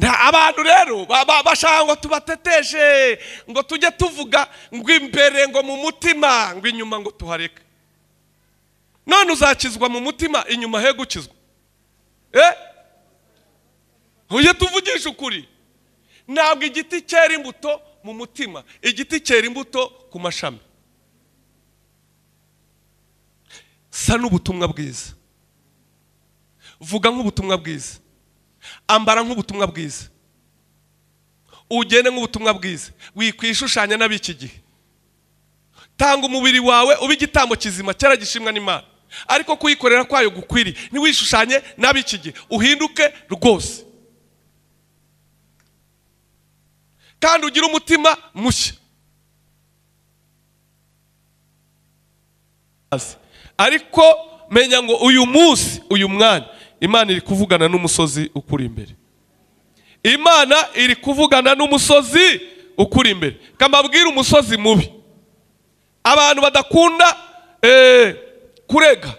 Abantu rero bashaka ngo tubateteshe, ngo tujye tuvuga ngo imbere ngo mu mutima, ngo inyuma ngo tuhareke. None uzakizwa mu mutima, inyuma he gukizwa? Ujye tuvugisha ukuri. Ntabwo igiti cyera imbuto mu mutima, igiti cyera imbuto ku mashami. Sa n'ubutumwa bwiza, vuga nk'ubutumwa bwiza, ambara nk'ubutumwa bwiza, ugende nk'ubutumwa bwiza, wikwishushanya n'ab'iki gihe. Tanga umubiri wawe ube igitambo kizima cyera gishimwa n'Imana, ariko kuyikorera kwayo gukwiriye. Ntiwishushanye n'ab'iki gihe, uhinduke rwose kandi ugire umutima mushya. Ariko menya ngo uyu munsi, uyu mwanya, Imana iri kuvugana n'umusozi ukuri imbere. Imana iri kuvugana n'umusozi ukuri imbere. Kamabwira umusozi mubi, abantu badakunda kurega,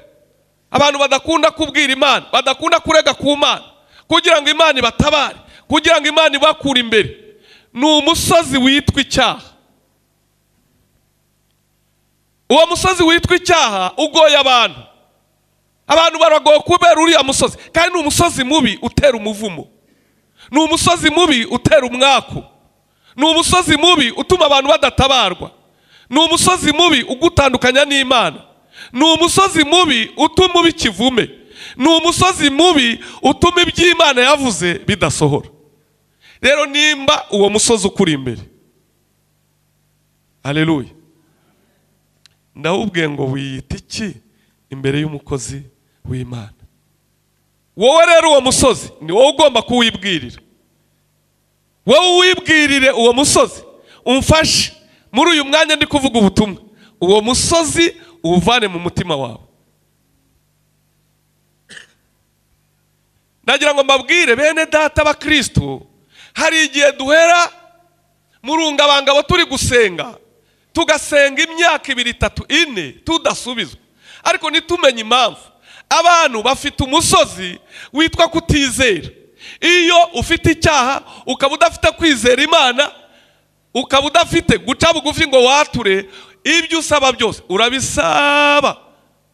abantu badakunda kubwira Imana, badakunda kurega ku Mana kugira ngo Imana ibatabare, kugira ngo Imana ibakure imbere, ni umusozi witwa icyaha. Uwo musozi witwa icyaha ugoye abantu. Abantu baragoye kubera uriya musozi, kandi ni umusozi mubi utera umuvumo, ni umusozi mubi utera umwaku, ni umusozi mubi utuma abantu badatabarwa, ni umusozi mubi ugutandukanya n'Imana, ni umusozi mubi utuma uba ikivume, ni umusozi mubi utuma iby'Imana yavuze bidasohora. Rero nimba uwo musozi ukuri imbere, haleluya, ndawubwiye ngo wiyita iki imbere y'umukozi w'Imana? Wowe rero uwo musozi ni wowe ugomba kuwibwirira. Wowe wibwirire uwo musozi, umfashe muri uyu mwanya ndi kuvuga ubutumwa, uwo musozi uwuvane mu mutima wawe. Nagira ngo mbabwire bene data abakristo, hari igihe duhera murungabangabo turi gusenga, tugasenga imyaka 2, 3, 4 tudasubizwa, ariko ntitumenye impamvu. Abantu bafite umusozi witwa kutizera. Iyo ufite icyaha ukaba udafite kwizera Imana, ukaba udafite guca bugufi ngo wature, ibyo usaba byose urabisaba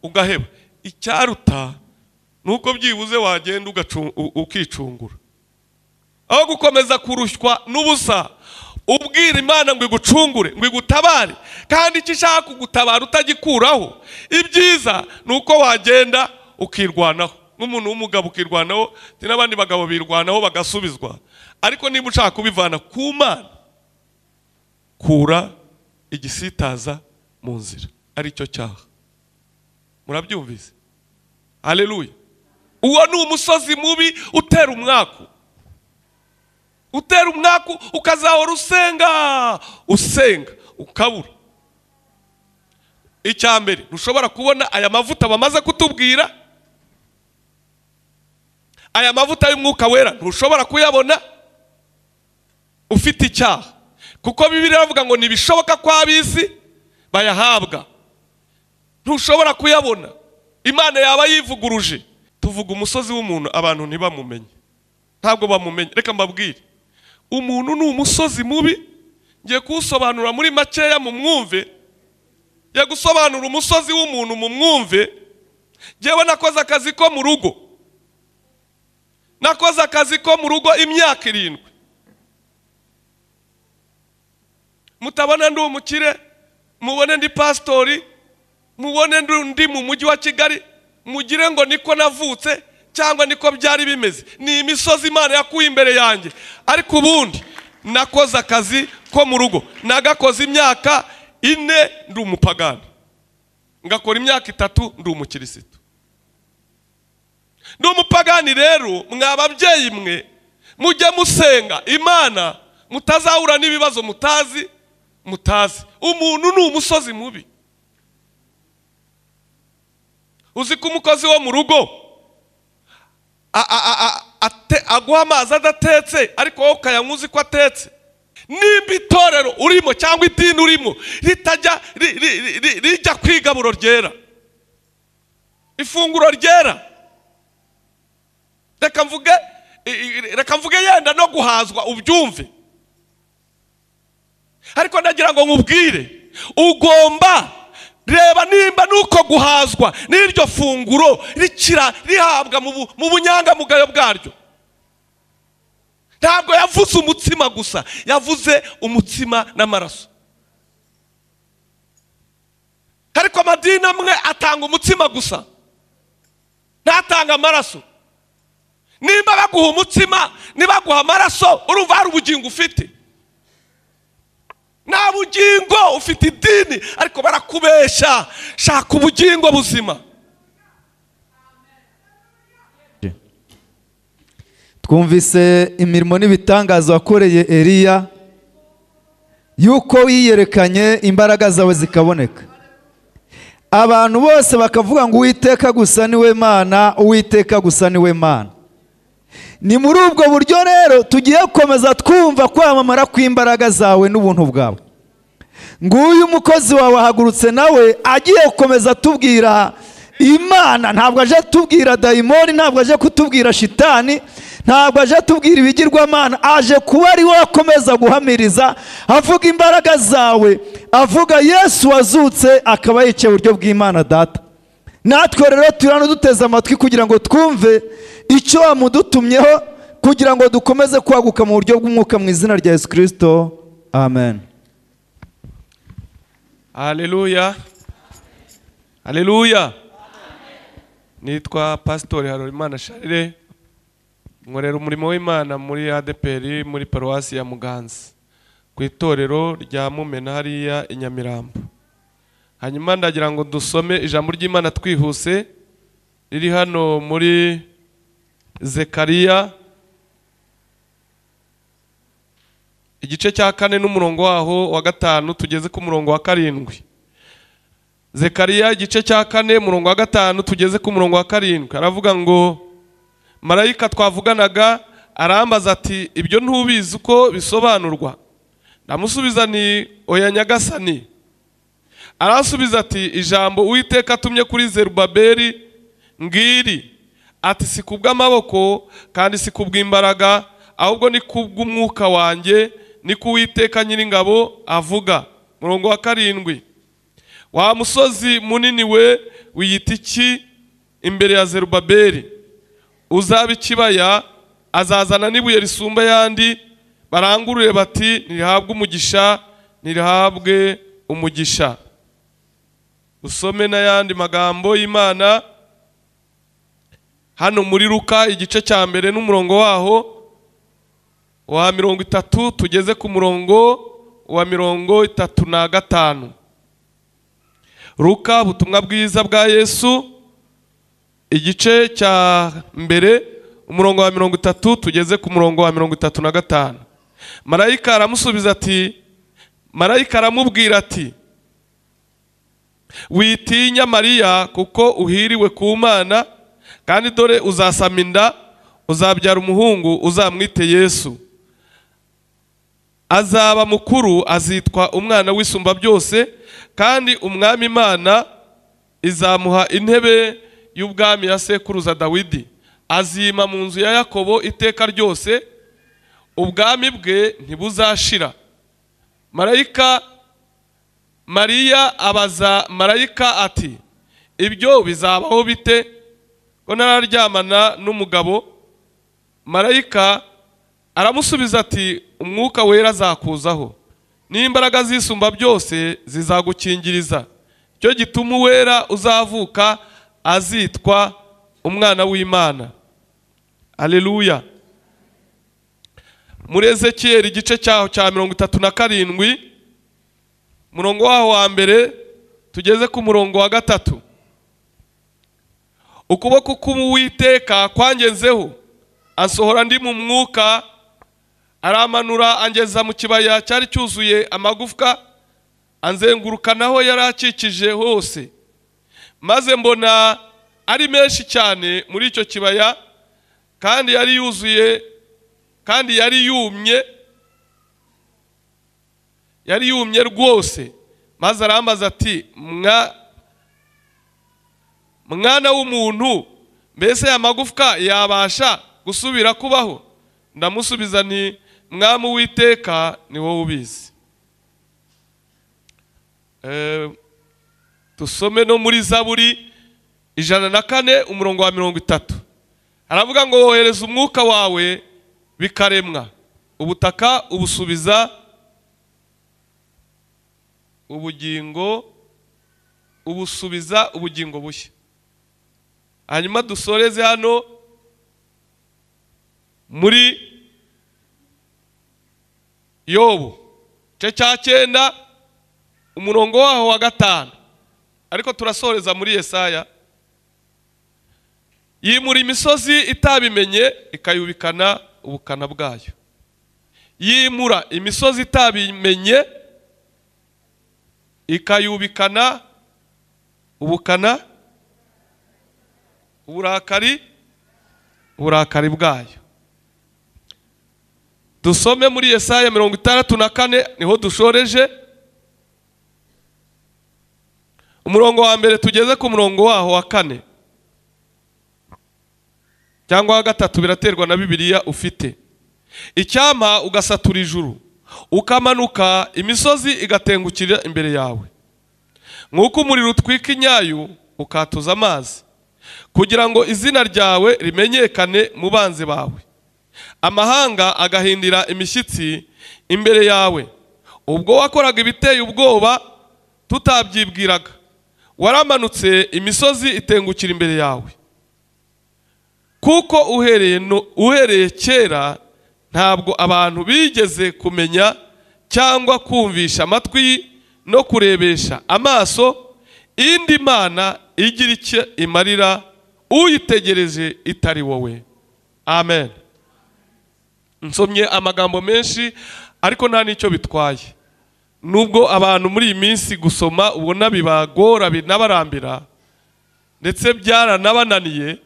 ugaheba. Icyaruta nuko byibuze wagenda ukicungura, aho gukomeza kurushywa n'ubusa ubwira Imana ngo igucungure, ngo igutabare, kandi icyo ishaka kugutabara utagikuraho. Ibyiza nuko wagenda ukirwanaho nk'umuntu w'umugabo, ukirwanaho n'abandi bagabo birwanaho bagasubizwa. Ariko niba ushaka kubivana ku Mana, kura igisitaza mu nzira, aricyo cyaha. Murabyumvise? Haleluya. Uwo ni umusozi mubi utera umwaku, utera umwaku, ukazahora usenga usenga ukabura. Icya mbere, ntushobora kubona aya mavuta bamaze kutubwira, aya mavuta y'umwuka wera ntushobora kuyabona ufite icyaha, kuko Bibiliya iravuga ngo ntibishoboka ko ab'isi bayahabwa. Ntushobora kuyabona, Imana yaba yivuguruje. Tuvuga umusozi w'umuntu abantu ntibamumenye, ntabwo bamumenye. Reka mbabwire, umuntu ni umusozi mubi. Ngiye kuwusobanura muri makeya mu mwumve. Ngiye gusobanura umusozi w'umuntu mu mwumve. Ngewe nakoze akazi ko mu rugo, nakoze akazi ko mu rugo imyaka 7. Mutabona ndi umukire, mubone ndi pastori, mubone ndi mu mujyi wa Kigali, mugire ngo niko navutse cyangwa niko byari bimeze. Ni imisozi Imana yakuye imbere yanjye. Ariko ubundi nakoze akazi ko mu rugo, nagakoze imyaka 4 ndi umupagani, ngakora imyaka 3 ndi umukirisitu. Ndi umupagani. Rero mwa babyeyi mwe, mujye musenga Imana, mutazahura n'ibibazo mutazi. Umuntu ni umusozi mubi. Uzi ko umukozi wo mu rugo aguha amazi adatetse, ariko wowe ukayanywa uzi ko atetse. Nimba itorero urimo cyangwa idini urimo ritajya rijya ku igaburo ryera, ifunguro ryera, reka mvuge Reka mvuge yenda no guhazwa ubyumve, ariko ndagira ngo nkubwire, ugomba reba nimba nuko guhazwa n'iryo funguro rikira rihabwa mu bunyangamugayo bwaryo. Ntabwo yavuze umutsima gusa, yavuze umutsima n'amaraso. Ariko amadini amwe atanga umutsima gusa, ntatanga amaraso. Nimba baguha umutsima, nibaguha amaraso, urumva hari ubugingo ufite? Nta bugingo ufite. Idini ariko barakubesha. Shaka ubugingo buzima. Twumvise imirimo n'ibitangazo wakoreye Eliya, yuko wiyerekanye imbaraga zawe zikaboneka, abantu bose bakavuga ngo Uwiteka gusa niwe Mana, Uwiteka gusa niwe Mana. Ni muri ubwo buryo rero tugiye gukomeza twumva kwamamara kw'imbaraga zawe n'ubuntu bwawe. Nguyu umukozi wawe ahagurutse nawe agiye gukomeza atubwira Imana. Ntabwo aje atubwira dayimoni, ntabwo aje kutubwira shitani, ntabwo aje atubwira ibigirwamana, aje kuba ari we akomeza guhamiriza avuga imbaraga zawe, avuga Yesu wazutse akaba yicaye iburyo bw'Imana Data. Natwe rero turano duteze amatwi kugira ngo twumve icyo wamudutumyeho, kugira ngo dukomeze kwaguka mu buryo bw'umwuka, mu izina rya Yesu Kristo, amen. Haleluya, haleluya. Nitwa Pastor Harorimana Charles, nkorera umurimo w'Imana muri ADPR muri paruwasi ya Muganza, ku itorero rya Mumena hariya i Nyamirambo. Hanyuma ndagira ngo dusome ijambo ry'Imana twihuse riri hano muri Zekariya igice cya 4 n'umurongo waho wa 5 tugeze ku murongo wa 7. Zekariya igice cya 4 umurongo wa 5 tugeze ku murongo wa 7, aravuga ngo marayika twavuganaga arambaza ati ibyo ntubizi uko bisobanurwa? Ndamusubiza ni oya Nyagasani. Arasubiza ati ijambo Uwiteka atumye kuri Zerubabeli ngiri, ati si kubw'amaboko kandi si kubw'imbaraga, ahubwo ni kubw'umwuka wanjye, ni ku Uwiteka Nyiringabo avuga. Murongo wa 7, wa musozi munini we wiyita iki imbere ya Zerubabeli? Uzaba ikibaya, azazana n'ibuye risumba yandi, barangurure bati nirihabwe umugisha, nirihabwe umugisha. Usome n'ayandi magambo y'Imana hano muri Luka igice cya 1 n'umurongo waho wa 30 tugeze ku murongo wa 35. Luka ubutumwa bwiza bwa Yesu igice cya 1 umurongo wa 30 tugeze ku murongo wa 35. Marayika aramusubiza ati, marayika aramubwira ati witinya Mariya, kuko uhiriwe ku Mana, kandi dore uzasama inda, uzabyara umuhungu, uzamwite Yesu. Azaba mukuru, azitwa umwana w'isumba byose, kandi umwami Imana izamuha intebe y'ubwami ya sekuruza Dawidi. Azima mu nzu ya Yakobo iteka ryose, ubwami bwe ntibuzashira. Marayika Mariya abaza marayika ati ibyo bizabaho bite ko nararyamana n'umugabo? Marayika aramusubiza ati umwuka wera azakuzaho, n'imbaraga zisumba byose zizagukingiriza, cyo gituma uwera uzavuka azitwa umwana w'Imana. Haleluya. Muri Ezekiyeli igice cyaho cya 37 murongo waho wa 1 tugeze ku murongo wa 3. Ukuboko k'Uwiteka kwangenzeho, ansohora ndi mu mwuka, aramanura angeza mu kibaya cyari cyuzuye amagufwa, anzengurukanaho yari akikije hose. Maze mbona ari menshi cyane muri icyo kibaya, kandi yari yuzuye, kandi yari yumye, yari yumye rwose. Maze arambaza ati mwana w'umuntu, mbese aya magufwa yabasha gusubira kubaho? Ndamusubiza nti Mwami Uwiteka, ni wowe ubizi. Tusome no muri Zaburi 104 umurongo wa 30. Aravuga ngo wohereza umwuka wawe bikaremwa, ubutaka ubusubiza ubugingo, ubusubiza ubugingo bushya. Hanyuma dusoreze hano muri Yobu igice cya 9 umurongo waho wa 5, ariko turasoreza muri Yesaya. Yimura imisozi itabimenye ikayubikana ubukana bwayo. Yimura imisozi itabimenye ikayubikana ubukana uburakari bwayo. Dusome muri Yesaya 64 niho dushoreje, umurongo wa 1 tugeze ku murongo waho wa 4 cyangwa wa 3, biraterwa na Bibiliya ufite. Icyampa ugasatura ijuru, ukamanuka imisozi igatengukira imbere yawe, nk'uko umuriro utwika inyayu ukatuza amazi, kugira ngo izina ryawe rimenyekane mu banzi bawe, amahanga agahindira imishyitsi imbere yawe. Ubwo wakoraga ibiteye ubwoba tutabyibwiraga, waramanutse imisozi itengukira imbere yawe. Kuko uhereye kera ntabwo abantu bigeze kumenya cyangwa kumvisha amatwi no kurebesha amaso indi mana igira icyo imarira uyitegereje itari wowe. Amen. Nsomye amagambo menshi ariko nta nicyo bitwaye. Nubwo abantu muri iyi minsi gusoma ubona bibagora binabarambira ndetse byaranabananiye,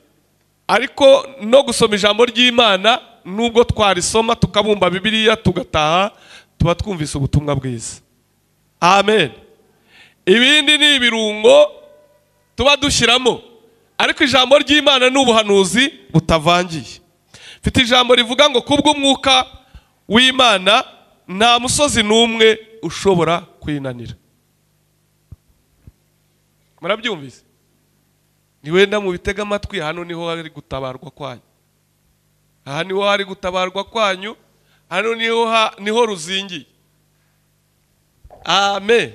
ariko no gusoma ijambo ry'Imana nubwo twarisoma tukabumba Bibiliya tugataha, tuba twumvise ubutumwa bwiza. Amen. Ibindi ni ibirungo tuba dushyiramo, ariko ijambo ry'Imana ni ubuhanuzi butavangiye. Mfite ijambo rivuga ngo kubw'umwuka w'Imana nta musozi n'umwe ushobora kwinanira. Murabyumvise? Ni wenda mu bitega amatwi, hano niho hari gutabarwa kwanyu. Aha niho hari gutabarwa kwanyu, hano niho ruzingiye. Amen.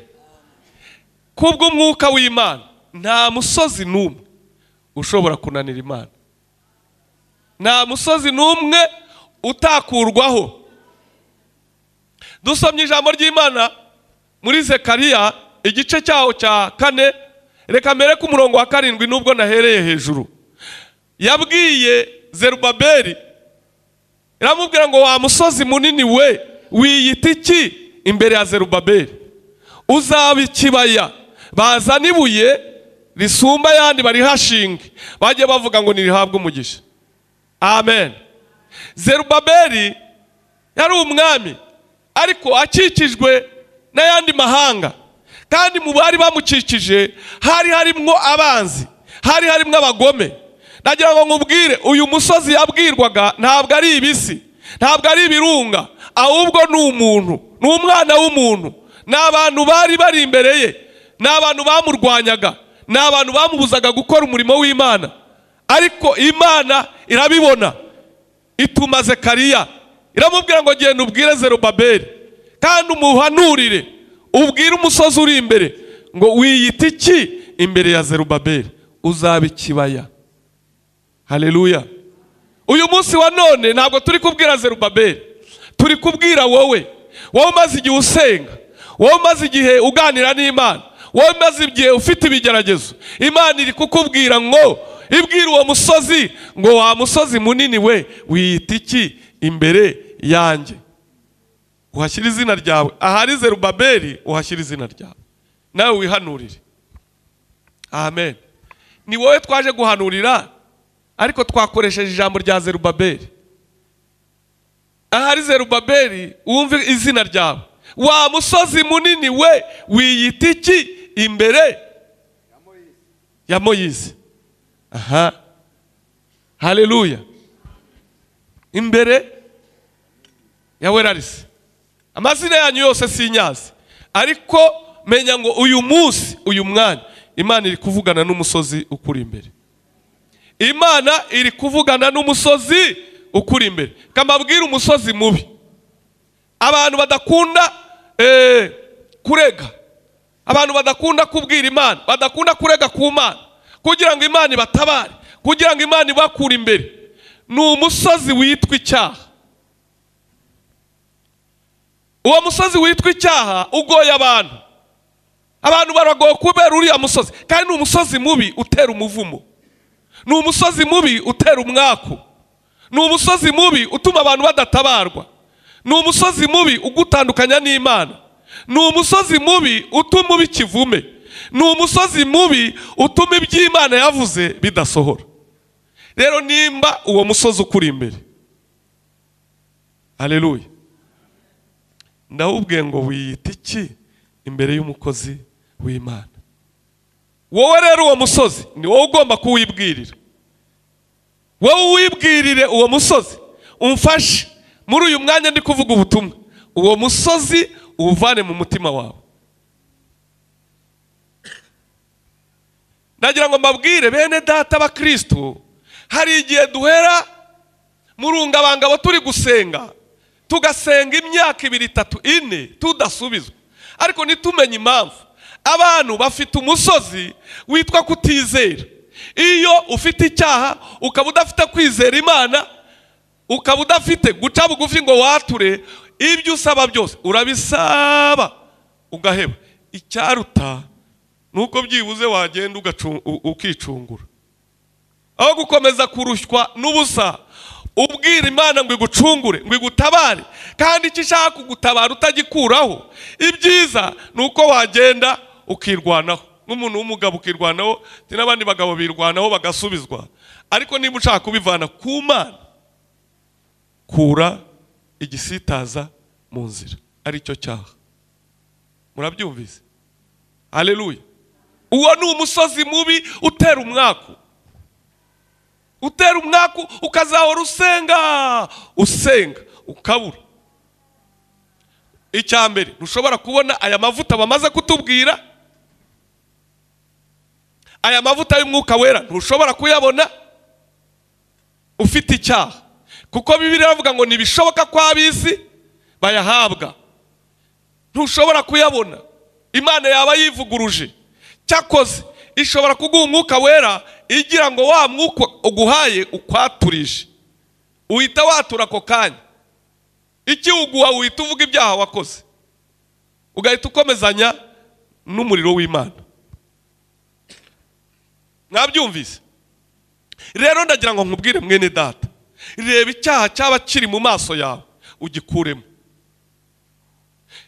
Kubw'umwuka w'Imana nta musozi n'umwe ushobora kunanira Imana. Nta musozi n'umwe utakurwaho. Dusomye ijambo ry'Imana muri Zekariya igice cyaho cya 4, reka mbere ku murongo wa 7 nubwo nahereye hejuru. Yabwiye Zerubabeli, iramubwira ngo wa musozi munini we wiyita iki imbere ya Zerubabeli? Uzaba ikibaya, bazana ibuye risumba ayandi barihashinge, bajye bavuga ngo nirihabwe umugisha. Amen. Zerubabeli yari umwami, ariko akikijwe n'ayandi mahanga, kandi mu bari bamukikije hari harimwo abanzi, hari harimwo abagome. Nagira ngo nkubwire, uyu musozi yabwirwaga ntabwo ari ibisi, ntabwo ari ibirunga, ahubwo ni umuntu, ni umwana w'umuntu. Ni abantu bari bari imbere ye, ni abantu bamurwanyaga, ni abantu bamubuzaga gukora umurimo w'Imana. Ariko Imana irabibona, ituma Zekariya, iramubwira ngo genda ubwire Zerubabeli kandi umuhanurire, ubwire umusozi uri imbere ngo wiyita iki imbere ya Zerubabeli? Uzaba ikibaya. Haleluya. Uyu munsi wa none ntabwo turi kubwira Zerubabeli, turi kubwira wowe. Wowe umaze igihe usenga, wowe umaze igihe uganira n'Imana, wowe umaze igihe ufite ibigeragezo, Imana iri kukubwira ngo ibwira uwo musozi ngo wa musozi munini we wiyita iki imbere yanjye? Uhashyira izina ryawe. Ahari Zerubabeli uhashyira izina ryawe, nawe wihanurire. Amen. Ni wowe twaje guhanurira, ariko twakoresheje ijambo rya Zerubabeli. Ahari Zerubabeli wumve izina ryawe. Wa musozi munini we wiyita iki imbere ya Moyize? Aha. Haleluya. Imbere ya Werarisi. Amazina yanyu yose sinyazi, ariko menya ngo uyu munsi, uyu mwanya, Imana iri kuvugana n'umusozi ukuri imbere. Imana iri kuvugana n'umusozi ukuri imbere. Kamabwira umusozi mubi abantu badakunda kurega, abantu badakunda kubwira Imana, badakunda kurega ku Mana kugira ngo Imana ibatabare, kugira ngo Imana ibakure imbere, ni umusozi witwa icyaha. Uwo musozi witwa icyaha ugoye abantu. Abantu baragoye kubera uriya musozi, kandi ni umusozi mubi utera umuvumo, ni umusozi mubi utera umwaku, ni umusozi mubi utuma abantu badatabarwa, ni umusozi mubi ugutandukanya n'Imana, ni umusozi mubi utuma uba ikivume, ni umusozi mubi utuma iby'Imana yavuze bidasohora. Rero nimba uwo musozi ukuri imbere, haleluya, ndawubwiye ngo wiyita iki imbere y'umukozi w'Imana? Wowe rero uwo musozi ni wowe ugomba kuwibwirira. Wowe wibwirire uwo musozi, umfashe muri uyu mwanya ndi kuvuga ubutumwa, uwo musozi uwuvane mu mutima wawe. Ndagira ngo mbabwire bene data abakristo, hari igihe duhera murungabangabo turi gusenga, tugasenga imyaka 2, 3, 4 tudasubizwa, ariko ntitumenye impamvu. Abantu bafite umusozi witwa kutizera. Iyo ufite icyaha ukaba udafite kwizera Imana, ukaba udafite guca bugufi ngo wature, ibyo usaba byose urabisaba ugaheba. Icyaruta nuko byibuze wagenda ukicungura, aho gukomeza kurushywa n'ubusa ubwira Imana ngo igucungure, ngo igutabare, kandi icyo ishaka kugutabara utagikuraho. Ibyiza nuko wagenda ukirwanaho nk'umuntu w'umugabo, ukirwanaho n'abandi bagabo birwanaho bagasubizwa. Ariko niba ushaka kubivana ku Mana, kura igisitaza mu nzira, aricyo cyaha. Murabyumvise? Haleluya. Uwo ni umusozi mubi utera umwaku, utera umwaku, ukazahora usenga usenga ukabura. Icya mbere, ntushobora kubona aya mavuta bamaze kutubwira, aya mavuta y'umwuka wera ntushobora kuyabona ufite icyaha, kuko Bibiliya iravuga ngo ntibishoboka ko ab'isi bayahabwa. Ntushobora kuyabona, Imana yaba yivuguruje. Cyakoze ishobora kuguha umwuka wera igira ngo wa mwuka uguhaye ukwaturije, uhita watura ako kanya. Ikiwuguha uhita uvuga ibyaha wakoze, ugahita ukomezanya n'umuriro w'Imana. Mwabyumvise? Rero ndagira ngo nkubwire mwene data, reba icyaha cyaba kiri mu maso yawe ugikuremo,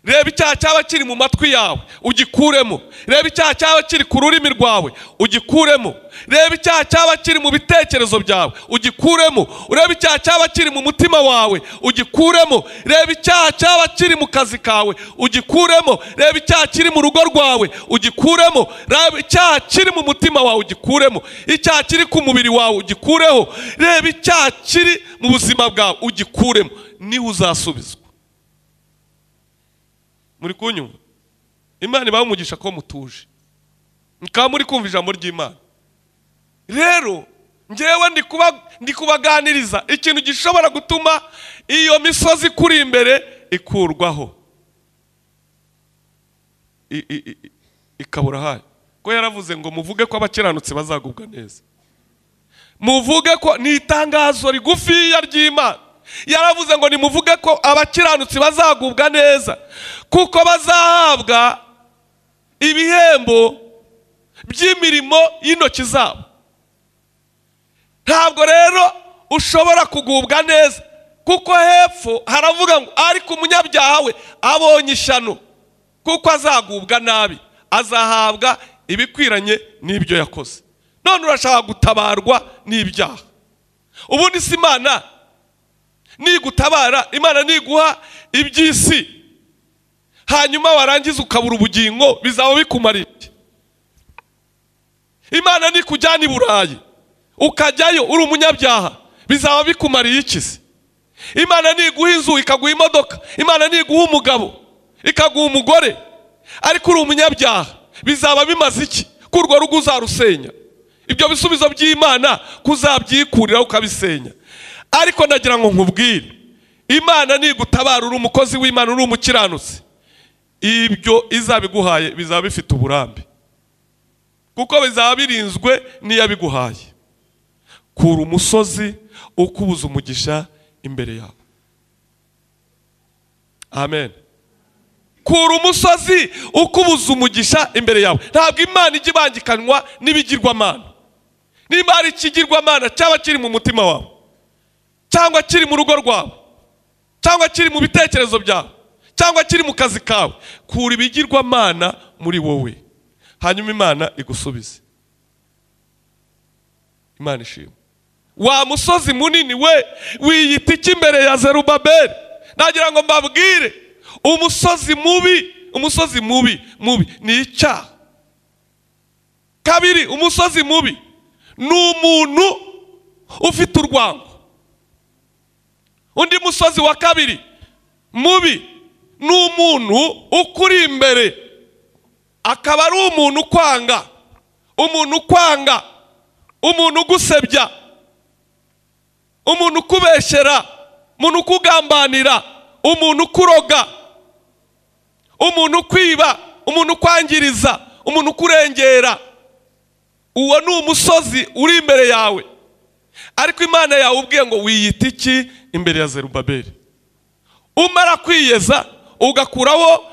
reba icyaha cyaba kiri mu matwi yawe ugikuremo, reba icyaha cyaba kiri ku rurimi rwawe ugikuremo, reba icyaha cyaba kiri mu bitekerezo byawe ugikuremo, reba icyaha cyaba kiri mu mutima wawe ugikuremo, reba icyaha cyaba kiri mu kazi kawe ugikuremo, reba icyaha kiri mu rugo rwawe ugikuremo, reba icyaha kiri mu mutima wawe ugikuremo, icyaha kiri ku mubiri wawe ugikureho, reba icyaha kiri mu buzima bwawe ugikuremo, niho uzasubizwa. Muri kunyumva? Imana ibahe umugisha ko mutuje, mukaba muri kumva ijambo ry'Imana. Rero njyewe ndi kubaganiriza ikintu gishobora gutuma iyo misozi kuri imbere ikurwaho, ikabura hayo. Ko yaravuze ngo muvuge ko abakiranutsi bazagubwa neza, muvuge ko ni itangazo rigufiya ry'Imana. Yaravuze ngo nimuvuge ko abakiranutsi bazagubwa neza, kuko bazahabwa ibihembo by'imirimo y'intoki zabo. Ntabwo rero ushobora kugubwa neza, kuko hepfo haravuga ngo ariko umunyabyaha we abonye ishyano, kuko azagubwa nabi, azahabwa ibikwiranye n'ibyo yakoze. None urashaka gutabarwa n'ibyaha? Ubundi si Imana nigutabara, Imana niguha iby'isi, hanyuma warangiza ukabura ubugingo, bizaba bikumariye? Imana nikujyana i Burayi ukajyayo uri umunyabyaha, bizaba bikumariye iki se? Imana niguha inzu ikaguha imodoka, Imana niguha umugabo ikaguha umugore, ariko uri umunyabyaha, bizaba bimaze iki? Ko urwo rugo uzarusenya. Ibyo bisubizo by'Imana kuzabyikurira ukabisenya. Ariko ndagira ngo nkubwire, Imana nigutabara uri umukozi w'Imana, uri umukiranutsi, ibyo izabiguhaye bizaba bifite uburambe, kuko bizaba birinzwe n'iyabiguhaye. Kura umusozi ukubuza umugisha imbere yawe. Amen. Kura umusozi ukubuza umugisha imbere yawe. Ntabwo Imana ijya ibangikanywa n'ibigirwamana. Niba hari ikigirwamana cyaba kiri mu mutima wawe, cyangwa kiri mu rugo rwawe, cyangwa kiri mu bitekerezo byawe, cyangwa kiri mu kazi kawe, kura ibigirwamana muri wowe, hanyuma Imana igusubize. Imana ishimwe. Wa musozi munini we wiyita iki imbere ya Zerubabeli? Nagira ngo mbabwire, umusozi mubi, umusozi mubi mubi ni icyaha. Kabiri, umusozi mubi ni umuntu ufite urwango. Undi musozi wa kabiri mubi ni umuntu ukuri imbere, akaba ari umuntu ukwanga, umuntu ukwanga, umuntu ugusebya, umuntu ukubeshyera, umuntu ukugambanira, umuntu ukuroga, umuntu ukwiba, umuntu ukwangiriza, umuntu ukurengera. Uwo ni umusozi uri imbere yawe. Ariko Imana yawe ubwiye ngo wiyita iki imbere ya Zerubabeli? Umara kwiyeza ugakuraho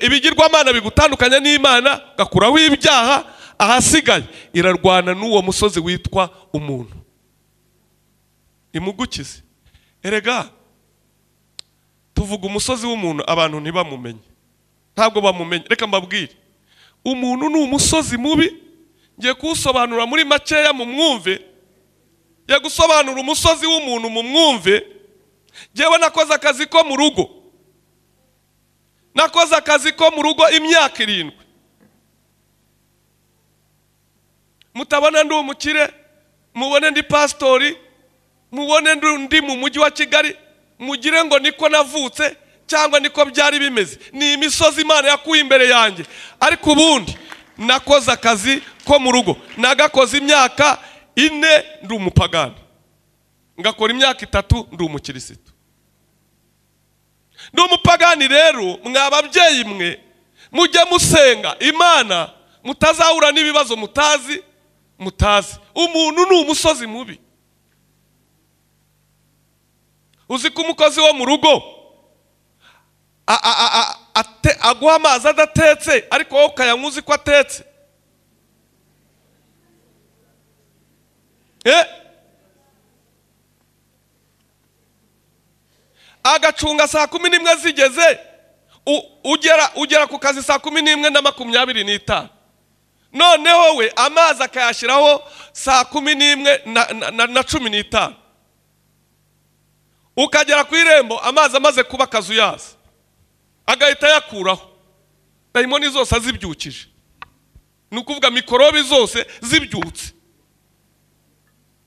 ibigirwamana bigutandukanya n'Imana, ugakuraho ibyaha, ahasigaye irarwana n'uwo musozi witwa umuntu, imugukize. Erega tuvuga umusozi w'umuntu abantu ntibamumenye, ntabwo bamumenye. Reka mbabwire, umuntu ni umusozi mubi. Ngiye kuwusobanura muri makeya mu mwumve. Ngiye gusobanura umusozi w'umuntu mu mwumve. Ngewe nakoze akazi ko mu rugo, nakoze akazi ko mu rugo imyaka 7. Mutabona ndi umukire, mubone ndi pastori, mubone ndi mu mujyi wa Kigali, mugire ngo niko navutse cyangwa niko byari bimeze. Ni imisozi Imana yakuye imbere yanjye. Ariko ubundi nakoze akazi ko mu rugo, nagakoze imyaka 4 ndi umupagani, ngakora imyaka 3 ndi umukirisitu. Ndi umupagani rero, mwa babyeyi mwe mujye musenga Imana, mutazahura n'ibibazo mutazi. Umuntu ni umusozi mubi. Uzi ko umukozi wo mu rugo aguha amazi adatetse, ariko wowe ukayanywa uzi ko atetse. Agacunga saa 11 zigeze, ugera ku kazi saa 11:25. Noneho we amazi akayashyiraho saa 11:15. Ukagera ku irembo amazi amaze kuba akazuyazi, agahita yakuraho. Dayimoni zose azibyukije, ni ukuvuga mikorobe zose zibyutse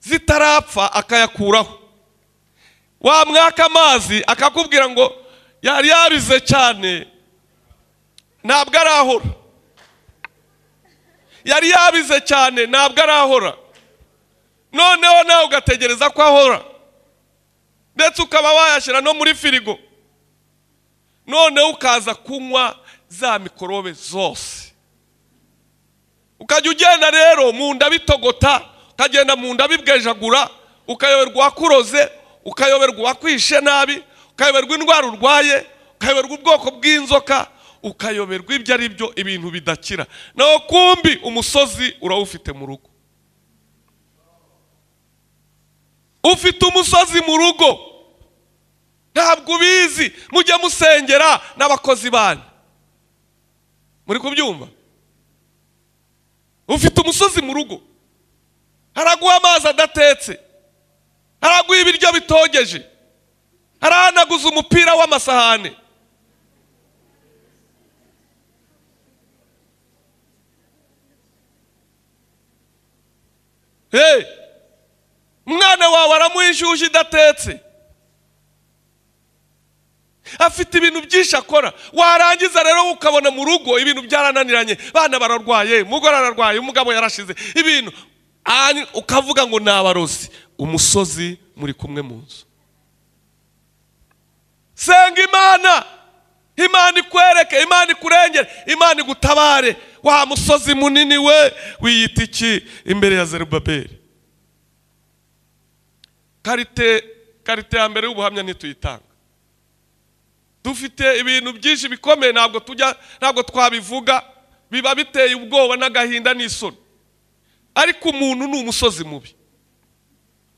zitarapfa akayakuraho. Wa mwaka amazi akakubwira ngo yari yabize cyane, ntabwo arahora. Yari yabize cyane, ntabwo arahora. Noneho nawe ugategereza ko ahora, ndetse ukaba wayashyira no muri firigo. Noneho ukaza kunywa za mikorobe zose. Ukajya ugenda rero mu nda bitogota, ukagenda mu nda bibwejagura, ukayoberwa uwakuroze, ukayoberwa uwakwishe nabi, ukayoberwa indwara urwaye, ukayoberwa ubwoko bw'inzoka, ukayoberwa ibyo ari byo, ibintu bidakira. Naho kumbi umusozi urawufite mu rugo. Ufite umusozi mu rugo, ntabwo ubizi. Mujye musengera n'abakozi banyu. Muri kubyumva? Ufite umusozi mu rugo, haraguha amazi adatetse, haraguha ibiryo bitogeje, harahanaguza umupira w'amasahane. Hey, umwana wawe aramuha inshyushyu idatetse, Afite ibintu byinshi akora. Warangiza rero ukabona mu rugo ibintu byarananiranye, bana bararwaye, umugore ararwaye, umugabo yarashize ibintu, ukavuga ngo nabarozi. Umusozi muri kumwe mu nzu. Senga Imana, Imana ikwereke, Imana ikurengere, Imana igutabare. Wa musozi munini we wiyita iki imbere ya Zerubabeli? Karite ya mbere y'ubuhamya ntituyitanga. Dufite ibintu byinshi bikomeye, ntabwo twabivuga, biba biteye ubwoba n'agahinda n'isoni. Ariko umuntu ni umusozi mubi.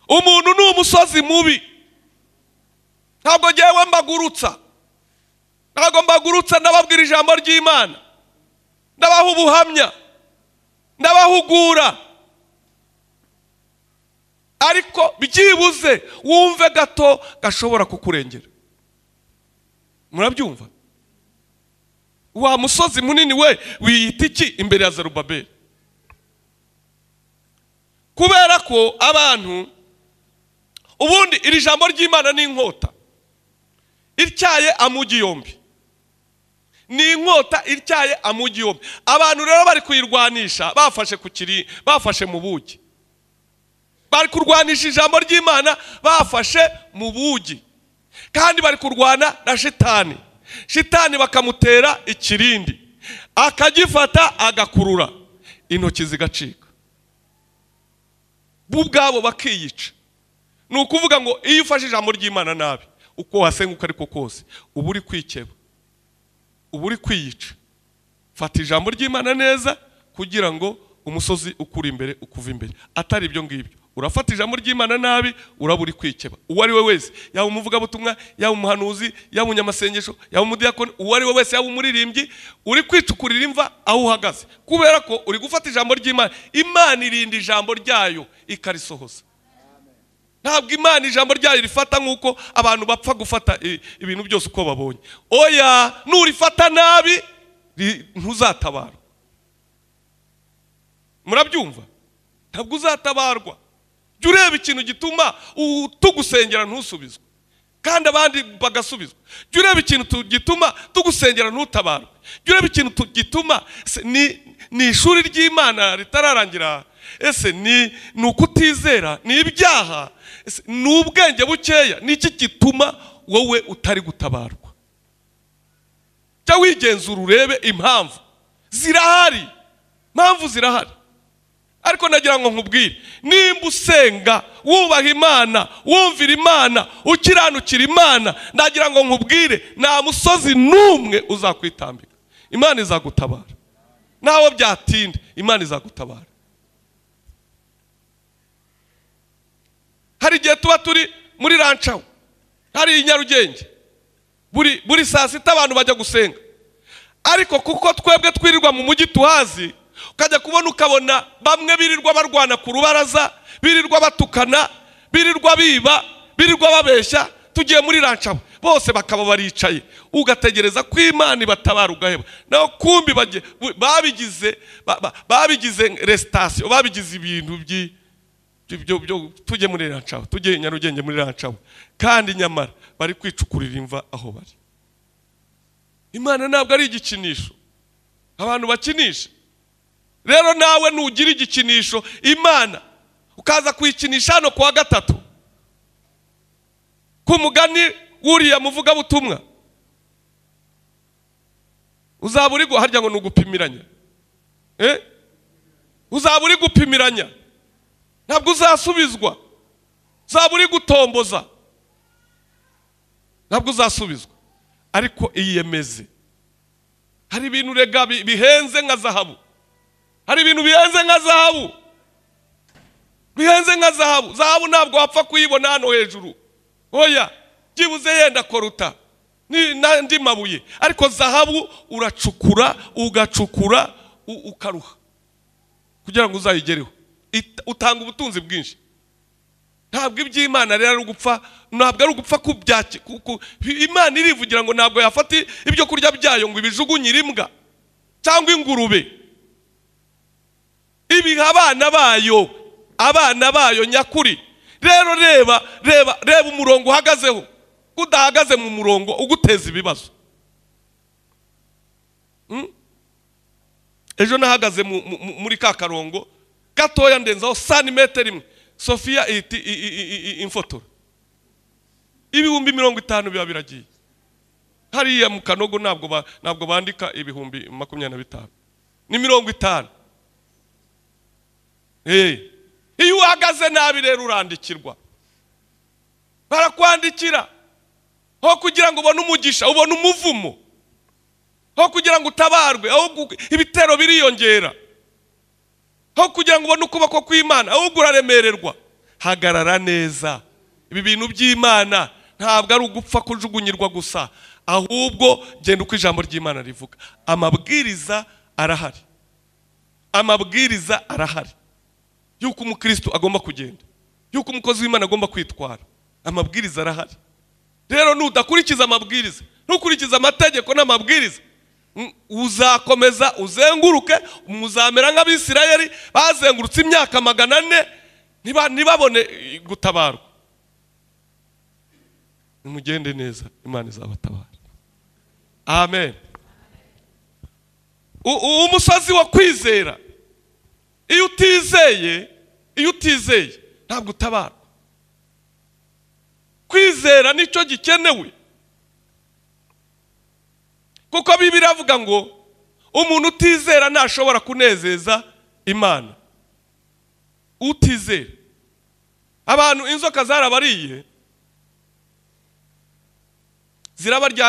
Umuntu ni umusozi mubi. Ntabwo ngewe mbagurutsa, ntabwo mbagurutsa, ndababwira ijambo ry'Imana, ndabaha ubuhamya, ndabahugura, ariko byibuze wumve gato gashobora kukurengera. Murabyumva? Wa musozi munini we wiyita iki imbere ya Zerubabeli? Kubera ko abantu ubundi iri jambo ry'Imana ni inkota ityaye amugi yombi, ni inkota ityaye amugi yombi. Abantu rero bari kuyirwanisha bafashe ku kiri, bafashe mu bugi. Bari kurwanisha ijambo ry'Imana bafashe mu bugi, kandi bari kurwana na shitani. Shitani bakamutera ikirindi, akagifata agakurura, intoki zigacika, bo ubwabo bakiyica. Ni ukuvuga ngo iyo ufashe ijambo ry'Imana nabi, uko wasenguka ariko kose, uba uri kwikeba, uba uri kwiyica. Fata ijambo ry'Imana neza kugira ngo umusozi ukuri imbere ukuva imbere. Atari ibyo ngibyo, urafata ijambo ry'Imana nabi, uraba uri kwikeba. Uwo ari we wese, yaba umuvugabutumwa, yaba umuhanuzi, yaba umunyamasengesho, yaba umudiyakoni, uwo ari we wese, yaba umuririmbyi, uri kwicukurira imva aho uhagaze, kubera ko uri gufata ijambo ry'Imana. Imana irinda ijambo ryayo ikarisohoza. Ntabwo Imana ijambo ryayo rifata nk'uko abantu bapfa gufata ibintu byose uko babonye. Oya, nurifata nabi ntuzatabarwa. Murabyumva? Ntabwo uzatabarwa. Jya ureba ikintu gituma tugusengera ntusubizwe, kandi abandi bagasubizwa. Jya ureba ikintu gituma tugusengera ntutabarwe. Jya ureba ikintu gituma ni ishuri ry'Imana ritararangira. Ese ni ukutizera, ni ibyaha, ni ubwenge bukeya? Ni iki gituma wowe utari gutabarwa? Jya wigenzura urebe impamvu zirahari, impamvu zirahari. Ariko nagira ngo nkubwire, nimba usenga, wubaha Imana, wumvira Imana, ukiranukira Imana, ndagira ngo nkubwire, nta musozi n'umwe uzakwitambika. Imana izagutabara. Naho byatinda, Imana izagutabara. Hari igihe tuba turi muri rancaho, hari i Nyarugenge, buri saa sita abantu bajya gusenga. Ariko kuko twebwe twirirwa mu mujyi tuhazi, ukajya kubona ukabona bamwe birirwa barwana ku rubaraza, birirwa batukana, birirwa biba, birirwa babeshya, tugiye muri rancaho bose bakaba baricaye, ugategereza ko Imana ibatabara ugaheba. Naho kumbi babigize resitation, babigize ibintu tujye muri rancaho, tujye Nyarugenge muri rancaho, kandi nyamara bari kwicukurira imva aho bari. Imana ntabwo ari igikinisho abantu bakinisha. Rero nawe nugira igikinisho Imana ukaza kuyikinisha hano kuwa gatatu, ku mugani wuriya muvugabutumwa, uzaba uri harya ngo nugupimiranya, uzaba uri gupimiranya, ntabwo uzasubizwa. Uzaba uri gutomboza, ntabwo uzasubizwa. Ariko iyemeze. Hari ibintu rega bihenze nka zahabu. Hari ibintu bihenze nka zahabu, bihenze nka zahabu. Zahabu ntabwo wapfa kuyibona hano hejuru. Oya, byibuze yenda koruta n'andi mabuye, ariko zahabu uracukura, ugacukura, ukaruha kugira ngo uzayigereho. Utanga ubutunzi bwinshi. Ntabwo iby'Imana rero ari ugupfa, ntabwo ari ugupfa kubyaki. Imana irivugira ngo ntabwo yafata ibyo kurya byayo ngo ibijugunyire imbwa cyangwa ingurube. Ibiha abana bayo, abana bayo nyakuri. Rero reba, reba, reba umurongo uhagazeho. Kudahagaze mu murongo uguteza ibibazo. Ejo nahagaze muri ka karongo gatoya ndenzaho santimetero imwe, Sofia iti imfotora. 50,000 biba biragiye. Hariya mu Kanogo ntabwo bandika 25,000, ni 50. Iyo uhagaze nabi rero urandikirwa, barakwandikira. Aho kugira ngo ubone umugisha ubone umuvumo, aho kugira ngo utabarwe aho ibitero biriyongera, aho kugira ngo ubone ukuboko kw'Imana ahubwo uraremererwa. Hagarara neza. Ibi bintu by'Imana ntabwo ari ugupfa kujugunyirwa gusa, ahubwo genda uko ijambo ry'Imana rivuga. Amabwiriza arahari, amabwiriza arahari yuko umukristo agomba kugenda, yuko umukozi w'Imana agomba kwitwara. Amabwiriza arahari. Rero nudakurikiza amabwiriza, ntukurikiza amategeko n'amabwiriza, uzakomeza uzenguruke. Muzamera nk'Abisirayeli bazengurutse imyaka 400 ntibabone gutabarwa. Nimugende neza, Imana izabatabara. Amen. Umusozi wa kwizera, iyo utizeye, iyo utizeye ntabwo utabarwa. Kwizera nicyo gikenewe, kuko Bibiliya iravuga ngo umuntu utizera ntashobora kunezeza Imana. Utizera, abantu inzoka zarabariye, zirabarya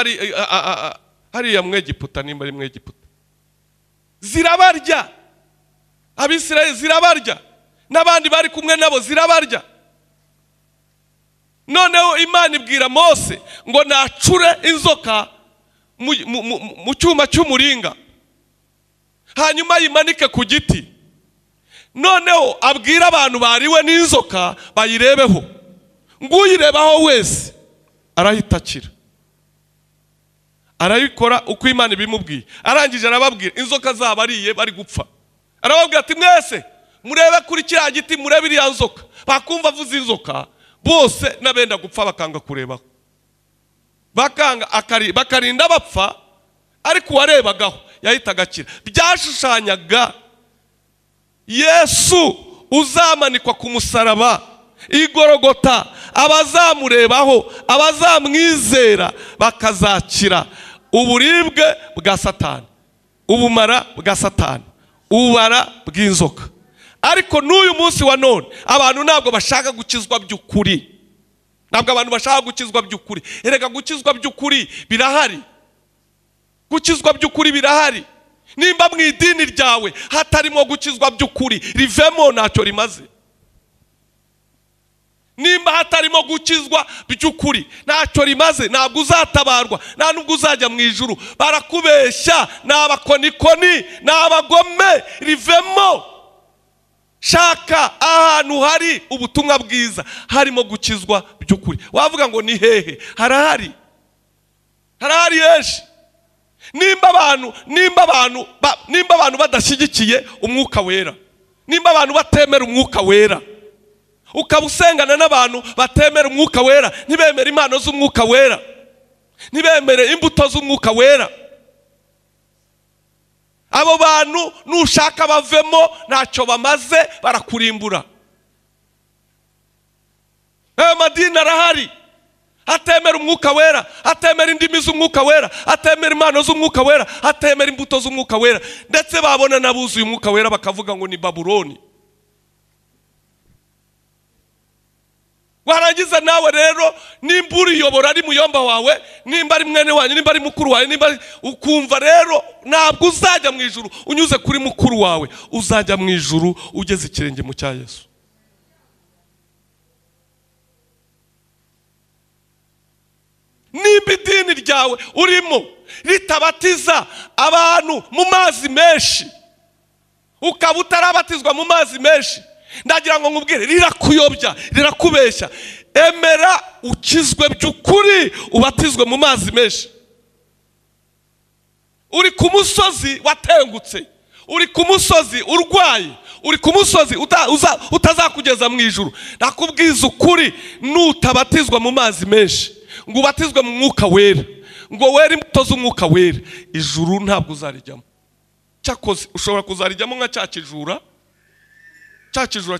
hariya mu Egiputa, nimba ari mu Egiputa, zirabarya. Abisirayeli zirabarya, n'abandi bari kumwe nabo zirabarya. Noneho Imana ibwira Mose ngo nacure inzoka mu cyuma cy'umuringa, hanyuma yimanike ku giti. Noneho abwira abantu bariwe n'inzoka bayirebeho, ngo uyirebaho wese arahita akira. Arabikora uko Imana ibimubwiye. Arangije arababwira inzoka zabariye bari gupfa, arababwira ati mwese murebe kuri kiriya giti, murebe iriya nzoka. Bakumva avuze inzoka bose n'abenda gupfa bakanga kurebaho, bakanga bakarinda bapfa, ariko uwarebagaho yahitaga akira. Byashushanyaga Yesu uzamanikwa ku musaraba igorogota, abazamurebaho, abazamwizera bakazakira uburibwe bwa Satani, ubumara bwa Satani, ububara bw'inzoka. Ariko n'uyu munsi wa none abantu ntabwo bashaka gukizwa by'ukuri. Ntabwo abantu bashaka gukizwa by'ukuri. Erega gukizwa by'ukuri birahari, gukizwa by'ukuri birahari. Nimba mu idini ryawe hatarimo gukizwa by'ukuri, rivemo, ntacyo rimaze. Nimba hatarimo gukizwa by'ukuri, ntacyo rimaze, ntabwo uzatabarwa, nta nubwo uzajya mu ijuru. Barakubeshya, ni abakonikoni, ni abagome, rivemo. Shaka ahantu hari ubutumwa bwiza harimo gukizwa by'ukuri. Wavuga ngo ni hehe? Harahari, harahari henshi. Nimba abantu badashyigikiye umwuka wera, nimba abantu batemera umwuka wera, ukaba usengana n'abantu batemera umwuka wera, ntibemere impano z'umwuka wera, ntibemere imbuto z'umwuka wera, abo bantu nushaka bavemo ntacyo bamaze, barakurimbura. Ayo madini arahari atemera umwuka wera, atemera indimi z'umwuka wera, atemera impano z'umwuka wera, atemera imbuto z'umwuka wera, ndetse babona n'abuzuye umwuka wera bakavuga ngo ni Babuloni. Warangiza nawe rero nimba uriyobora ari muyomba wawe, nimba ari mwene wanyu, nimba ari mukuru wawe, nimba ukumva rero ntabwo uzajya mu ijuru unyuze kuri mukuru wawe, uzajya mu ijuru ugeze ikirenge mu cya Yesu. Nimba idini ryawe urimo ritabatiza abantu mu mazi menshi, ukaba utarabatizwa mu mazi menshi, ndagira ngo nkubwire, rirakuyobya, rirakubeshya. Emera ukizwe by'ukuri, ubatizwe mu mazi menshi. Uri ku musozi watengutse, uri ku musozi urwaye, uri ku musozi utazakugeza mu ijuru. Nakubwiza ukuri, nutabatizwa mu mazi menshi ngo ubatizwe mu mwuka wera, ngo were imbuto z'umwuka wera, ijuru ntabwo uzarijyamo. Cyakoze ushobora kuzarijyamo nka cya kijura, cya kijura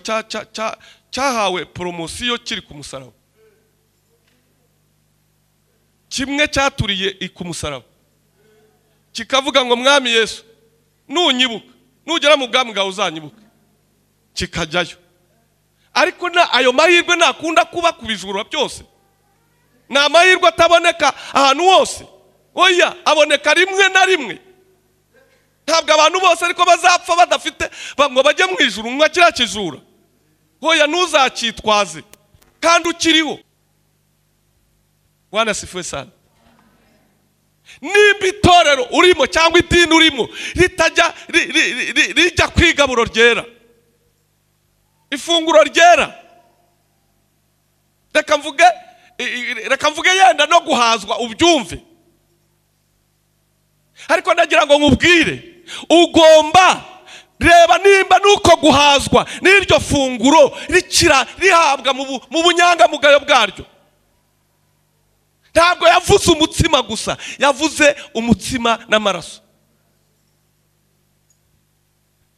cyahawe poromosiyo kiri ku musaraba. Kimwe cyaturiye ku musaraba kikavuga ngo mwami Yesu nunyibuka, nugera mu bwami bwawe uzanyibuka, kikajyayo. Ariko na ayo mahirwe nakunda kuba ku bijura byose, ni amahirwe ataboneka ahantu hose. Oya, aboneka rimwe na rimwe. Ntabwo abantu bose ariko bazapfa badafite ngo bajye mu ijuru nka kiriya kijura. Oya, ntuzacyitwaze kandi ukiriho. Bwana asifiwe sana. Nimba itorero urimo cyangwa idini urimo ritajya rijya kwigaburo ryera, ifunguro ryera, reka mvuge yenda no guhazwa ubyumve, ariko ndagira ngo nkubwire, ugomba reba nimba nuko guhazwa n'iryo funguro rikira rihabwa mu bunyangamugayo bwaryo. Ntabwo yavuze umutsima gusa, yavuze umutsima n'amaraso.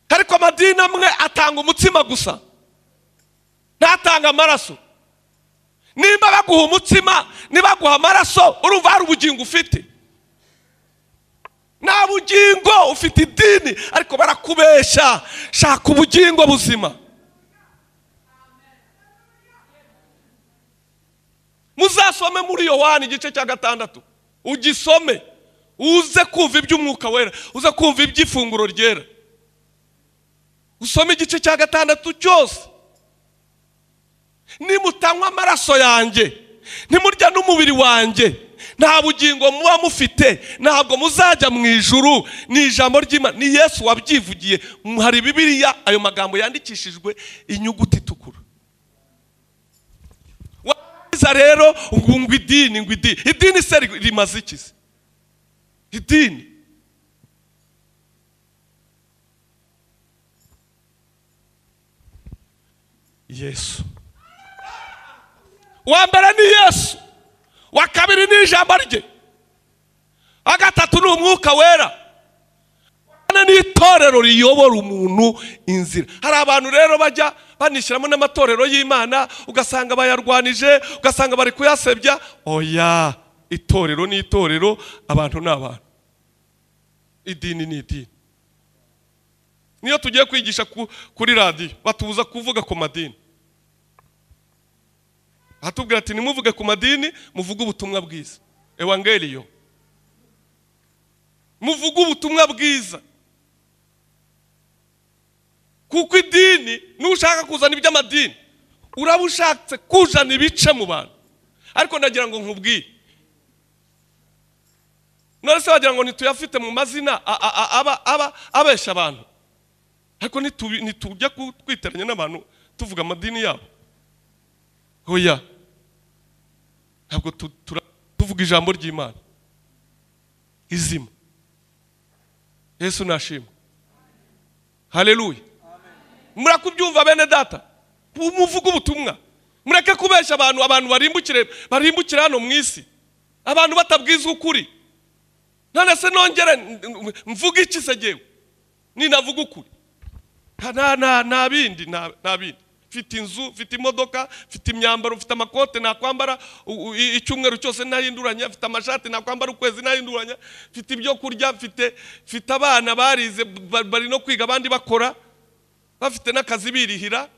Ariko amadini amwe atanga umutsima gusa, ntatanga amaraso. Nimba baguha umutsima nibaguha amaraso, urumva hari ubugingo ufite? Nta bugingo ufite. Idini ariko barakubesha. Shaka ubugingo buzima. Muzasome muri Yohana igice cya 6, ugisome uze kumva iby'umwuka wera, uze kumva iby'ifunguro ryera. Usome igice cya 6 cyose. Nimutanywa amaraso yanjye, nimurya n'umubiri wanjye, nta bugingo muba mufite, ntabwo muzajya mu ijuru. Ni ijambo ry'Imana, ni Yesu wabyivugiye. Hari Bibiliya ayo magambo yandikishijwe inyuguti itukura. Waza rero ngo idini, ngo idini, idini se rimaze iki se? Idini Yesu wa mbere ni Yesu, wa kabiri ni ijambo rye, wa gatatu ni umwuka wera, ni itorero riyobora umuntu inzira. Hari abantu rero bajya banishyiramo n'amatorero y'Imana, ugasanga bayarwanije, ugasanga bari kuyasebya. Oya, itorero ni itorero, abantu ni abantu, idini ni idini. Niyo tugiye kwigisha kuri radiyo batubuza kuvuga ku madini. Atubwira ati nimuvuge ku madini, muvuge ubutumwa bwiza, evangeliyo, muvuge ubutumwa bwiza. Kuko idini, nushaka kuzana iby'amadini, uraba ushatse kuzana ibice mu bantu. Ariko ndagira ngo nkubwire, none se wagira ngo ntituyafite mu mazina aba abesha abantu? Ariko ntitujya kwiteranya n'abantu tuvuga amadini yabo. Oya, ntabwo tuvuga ijambo ry'Imana izima. Yesu nashimwe. Haleluya. Murakubyumva bene data, muvuge ubutumwa, mureke kubesha abantu. Abantu barimbukire hano mu isi, abantu batabwizwa ukuri. None se nongere mvuge iki se jewe ninavuga ukuri? Nta bindi, nta bindi. Mfite inzu, mfite imodoka, mfite imyambaro, mfite amakote nakwambara icyumweru cyose ntahinduranya, mfite amashati nakwambara ukwezi ntahinduranya, mfite ibyo kurya, mfite abana barize bari no kwiga, abandi bakora bafite n'akazi birihira,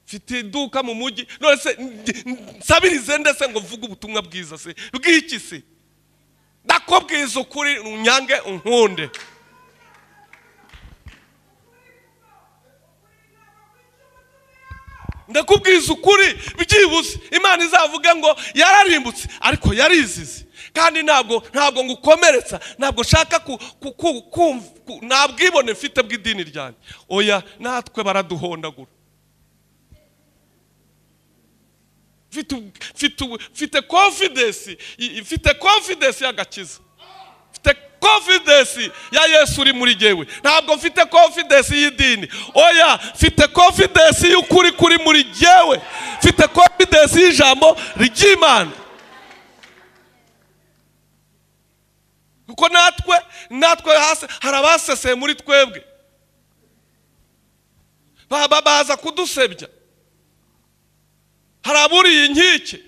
mfite iduka mu mujyi. None se nsabirize ndese ngo mvuge ubutumwa bwiza se bw'iki se? Ndakubwiza ukuri, unyange unkunde. Ndakubwiza ukuri byibuze Imana izavuga ngo yararimbutse ariko yarizize. Kandi ntabwo ngukomeretsa, ntabwo nshaka ntabwibone mfite bw'idini ryanjye. Oya, natwe baraduhondagura. Mfite confidence, mfite confidence y'agakiza, mfite confidence ya Yesu uri muri jewe. Ntabwo mfite confidence y'idini. Oya, mfite confidence y'ukuri kuri muri jewe, mfite confidence y'ijambo ry'Imana. Natwe hasi hari abaseseye muri twebwe, baza kudusebya. Hari aburiye inkike,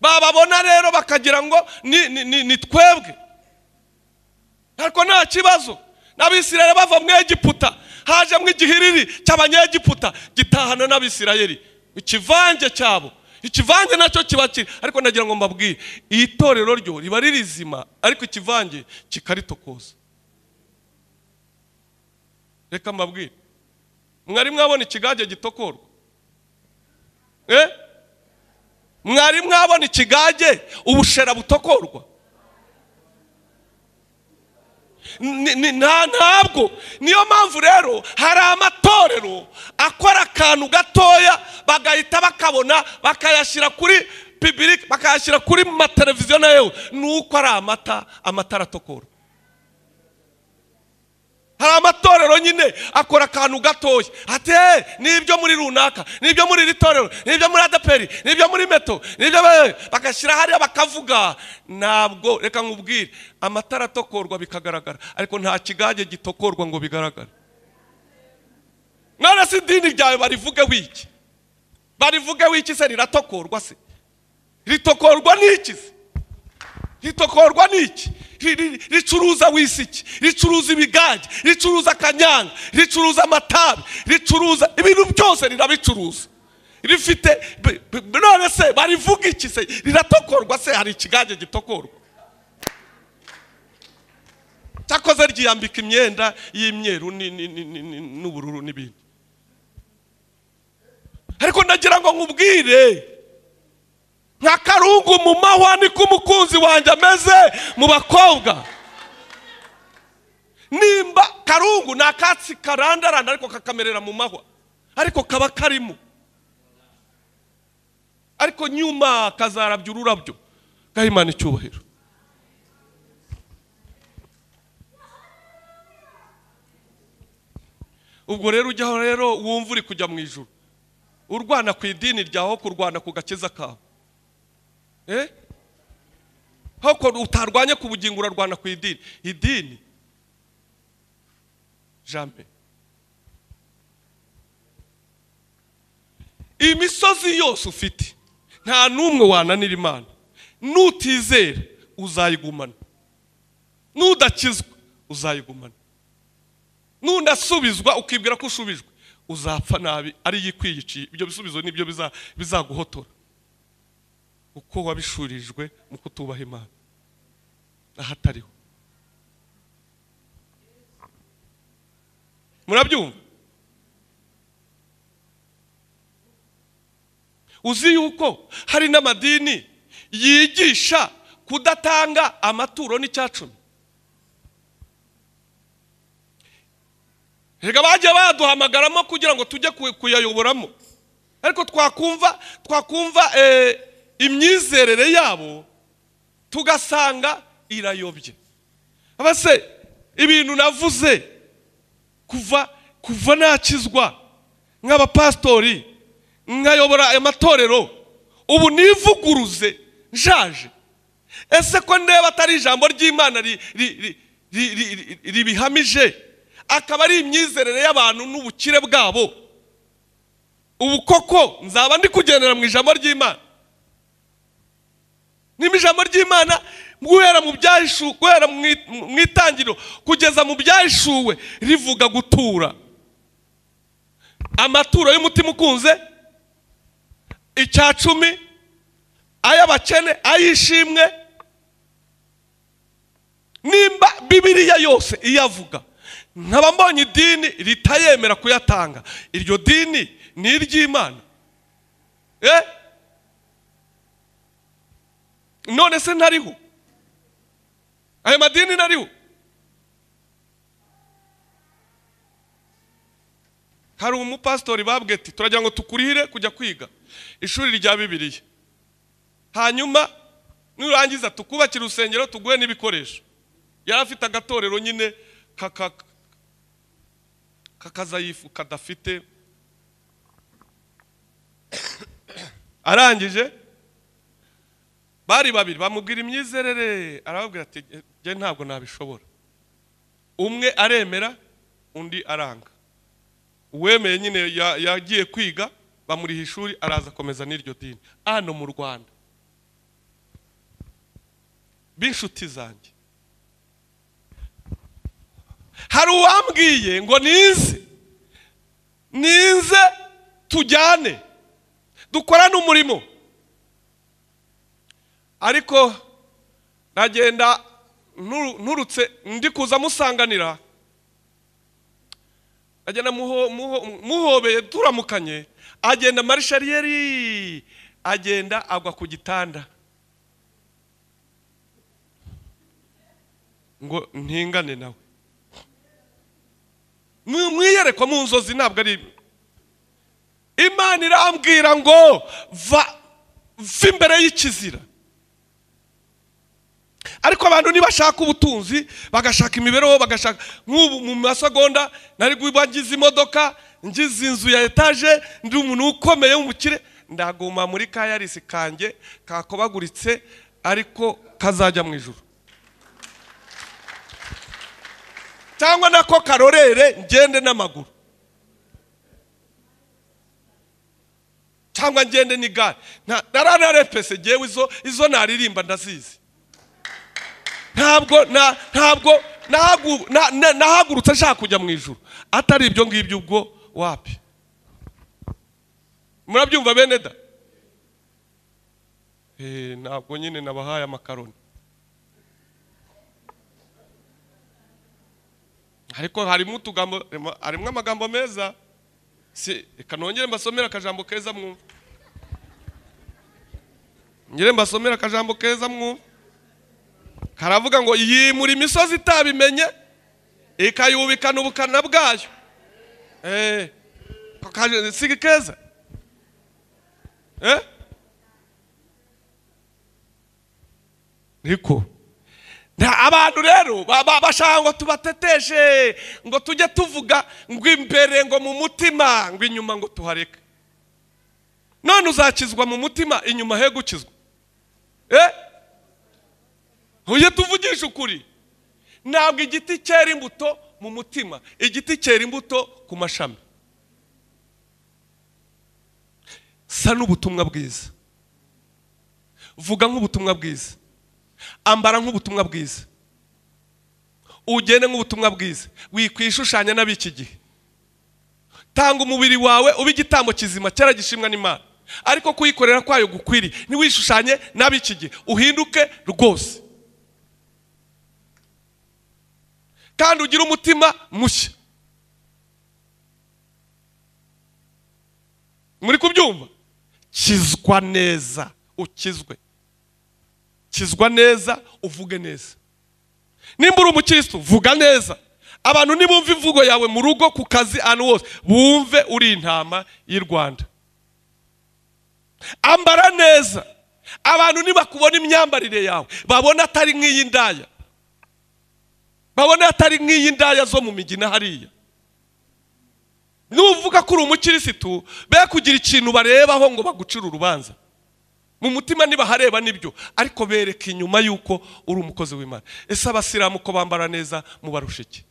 bababona rero bakagira ngo ni twebwe. Ariko nta kibazo. N'Abisirayeli bava mu Egiputa, hajemo igihiriri cy'Abanyegiputa gitahana n'Abisirayeli, ikivange cyabo, ikivange nacyo kiba kiri. Ariko nagira ngo mbabwire, itorero ryo riba ririzima, ariko ikivange kikaritokoza. Reka mbabwire, mwari mwabona ikigage gitokorwa? Mwari mwabona ikigage ubushera butokorwa? Ntabwo. Niyo mpamvu rero hari amatorero akora akantu gatoya bagahita bakabona, bakayashyira kuri public, bakayashyira kuri mateleviziyo nayo, nuko ari amata, amatara atokora. Hari amatorero nyine akora akantu gatoya, ati nibyo muri runaka, nibyo muri iri torero, nibyo muri ADEPR, nibyo muri meto, nibyo bagashyira hariya bakavuga. Ntabwo, reka nkubwire, amatara atokorwa bikagaragara, ariko nta kigage gitokorwa ngo bigaragare. None se idini ryawe barivuge wiki? Barivuge wiki se? Riratokorwa se? Ritokorwa n'iki se? Ritokorwa n'iki? Ricuruza wisiki, ricuruza ibigage, ricuruza kanyanga, ricuruza amatabi, ricuruza ibintu byose, rirabicuruza. Rifite none se barivuga iki se? Riratokorwa se? Hari ikigage gitokorwa? Cyakoze ryiyambika imyenda y'imyeru n'ubururu n'ibindi. Ariko ndagira ngo nkubwire, nka karungu mu mahwa niko umukunzi wanjye ameze mu bakobwa. Nimba karungu ni akatsi karandaranda ariko kakamerera mu mahwa, ariko kaba karimo, ariko nyuma kazarabya ururabyo gahimana icyubahiro. Ubwo rero ujyaho rero wumva uri kujya mu ijuru, urwana ku idini ryaho, kurwana ku gakiza kawe. Hako utarwanye ku bugingo, urarwana ku idini. Idini jamais. Imisozi yose ufite nta numwe wananira Imana. Nutizera uzayigumana, nudakizwa uzayigumana, nundasubizwa ukibwira ko ushubijwe uzapfa nabi, ari yikwiyiciye. Ibyo bisubizo nibyo bizaguhotora uko wabishurijwe mu kutubaha Imana ahatariho. Murabyumva? Uzi yuko hari n'amadini yigisha kudatanga amaturo n'icyacumi? Rega bagiye baduhamagaramo kugira ngo tujye kuyayoboramo, ariko twakumva imyizerere yabo tugasanga irayobye. Abase ibintu navuze kuva nakizwa nk'abapastori nkayobora aya matorero, ubu nivuguruze njaje. Ese ko ndeba atari ijambo ry'Imana ribihamije, akaba ari imyizerere y'abantu n'ubukire bwabo, ubu koko nzaba ndi kugendera mu ijambo ry'Imana? Nimba ijambo ry'Imana guhera mu byahishuwe, guhera mu itangiriro kugeza mu byahishuwe rivuga gutura amaturo y'umutima ukunze, 10, ay'abakene, ay'ishimwe. Nimba Bibiliya yose iyavuga, nkaba mbonye idini ritayemera kuyatanga, iryo dini ni iry'Imana? None se ntariho? Ayo madini ntariho? Hari umupastori babwiye ati turagira ngo tukurihire kujya kwiga ishuri rya Bibiliya, hanyuma nurangiza tukubakira urusengero tuguhe n'ibikoresho. Yari afite agatorero nyine kakazayifu kadafite. Arangije bari babiri bamubwira imyizerere, arababwira ati njye ntabwo nabishobora. Umwe aremera, undi aranga. Uwemeye nyine yagiye kwiga, bamuriha ishuri, araza akomeza n'iryo dini hano mu Rwanda. B'inshuti zanjye, hari uwambwiye ngo nize tujyane dukorane umurimo, ariko nagenda nturutse ndi kuza musanganira, agenda muhobeye turamukanye, agenda marishariyeri, agenda agwa ku gitanda ngo ntingane nawe. Mwiyerekwa mu nzozi, ntabwo ari Imana irambwira ngo va imbere y'ikizira. Ariko abantu nibashaka ubutunzi, bagashaka imibereho, bagashaka nk'ubu mu masegonda nari ngize imodoka, ngize inzu ya etaje, ndi umuntu ukomeye w'umukire, ndaguma muri kayarisi kanjye kakobaguritse, ariko kazajya mu ijuru, cyangwa nako karorere ngende n'amaguru, cyangwa ngende n'igare. Naranarepese ngewe izo naririmba ndazizi. Ntabwo nahagurutse nshaka kujya mu ijuru, atari ibyo ngibyo ubwo wapi. Murabyumva bene da? Ntabwo nyine nabahaye amakaroni, ariko harimo utugambo, harimo amagambo meza. Si reka nongere mbasomere akajambo keza mwumve. Ngere mbasomere akajambo keza mwumve. Karavuga ngo yimura imisozi itabimenye, ikayubikana ubukana bwayo. Si keza? Niko abantu rero bashaka ngo tubateteshe, ngo tujye tuvuga ngo imbere ngo mu mutima, ngo inyuma ngo tuhareke. None uzakizwa mu mutima, inyuma he gukizwa? Ujye tuvugisha ukuri. Ntabwo igiti cyera imbuto mu mutima, igiti cyera imbuto ku mashami. Sa n'ubutumwa bwiza, vuga nk'ubutumwa bwiza, ambara nk'ubutumwa bwiza, ugende nk'ubutumwa bwiza, wikwishushanya n'ab'iki gihe. Tanga umubiri wawe ube igitambo kizima cyera gishimwa n'Imana, ariko kuyikorera kwayo gukwiri. Ntiwishushanye n'ab'iki gihe, uhinduke rwose kandi ugire umutima mushya. Muri kubyumva? Kizwa neza, ukizwe. Kizwa neza, uvuge neza. Nimba uri umukristo, vuga neza. Abantu nibumva imvugo yawe mu rugo, ku kazi, ahantu hose, bumve uri intama y'u Rwanda. Ambara neza. Abantu nibakubona imyambarire yawe, babona atari nk'iyi ndaya, babona atari nk'iyi ndaya zo mu migina hariya. Nuvuga ko uri umukirisitu, be kugira ikintu barebaho ngo bagucire urubanza. Mu mutima nibahareba nibyo, ariko bereka inyuma yuko uri umukozi w'Imana. Ese abasilamu ko bambara neza mubarusha iki?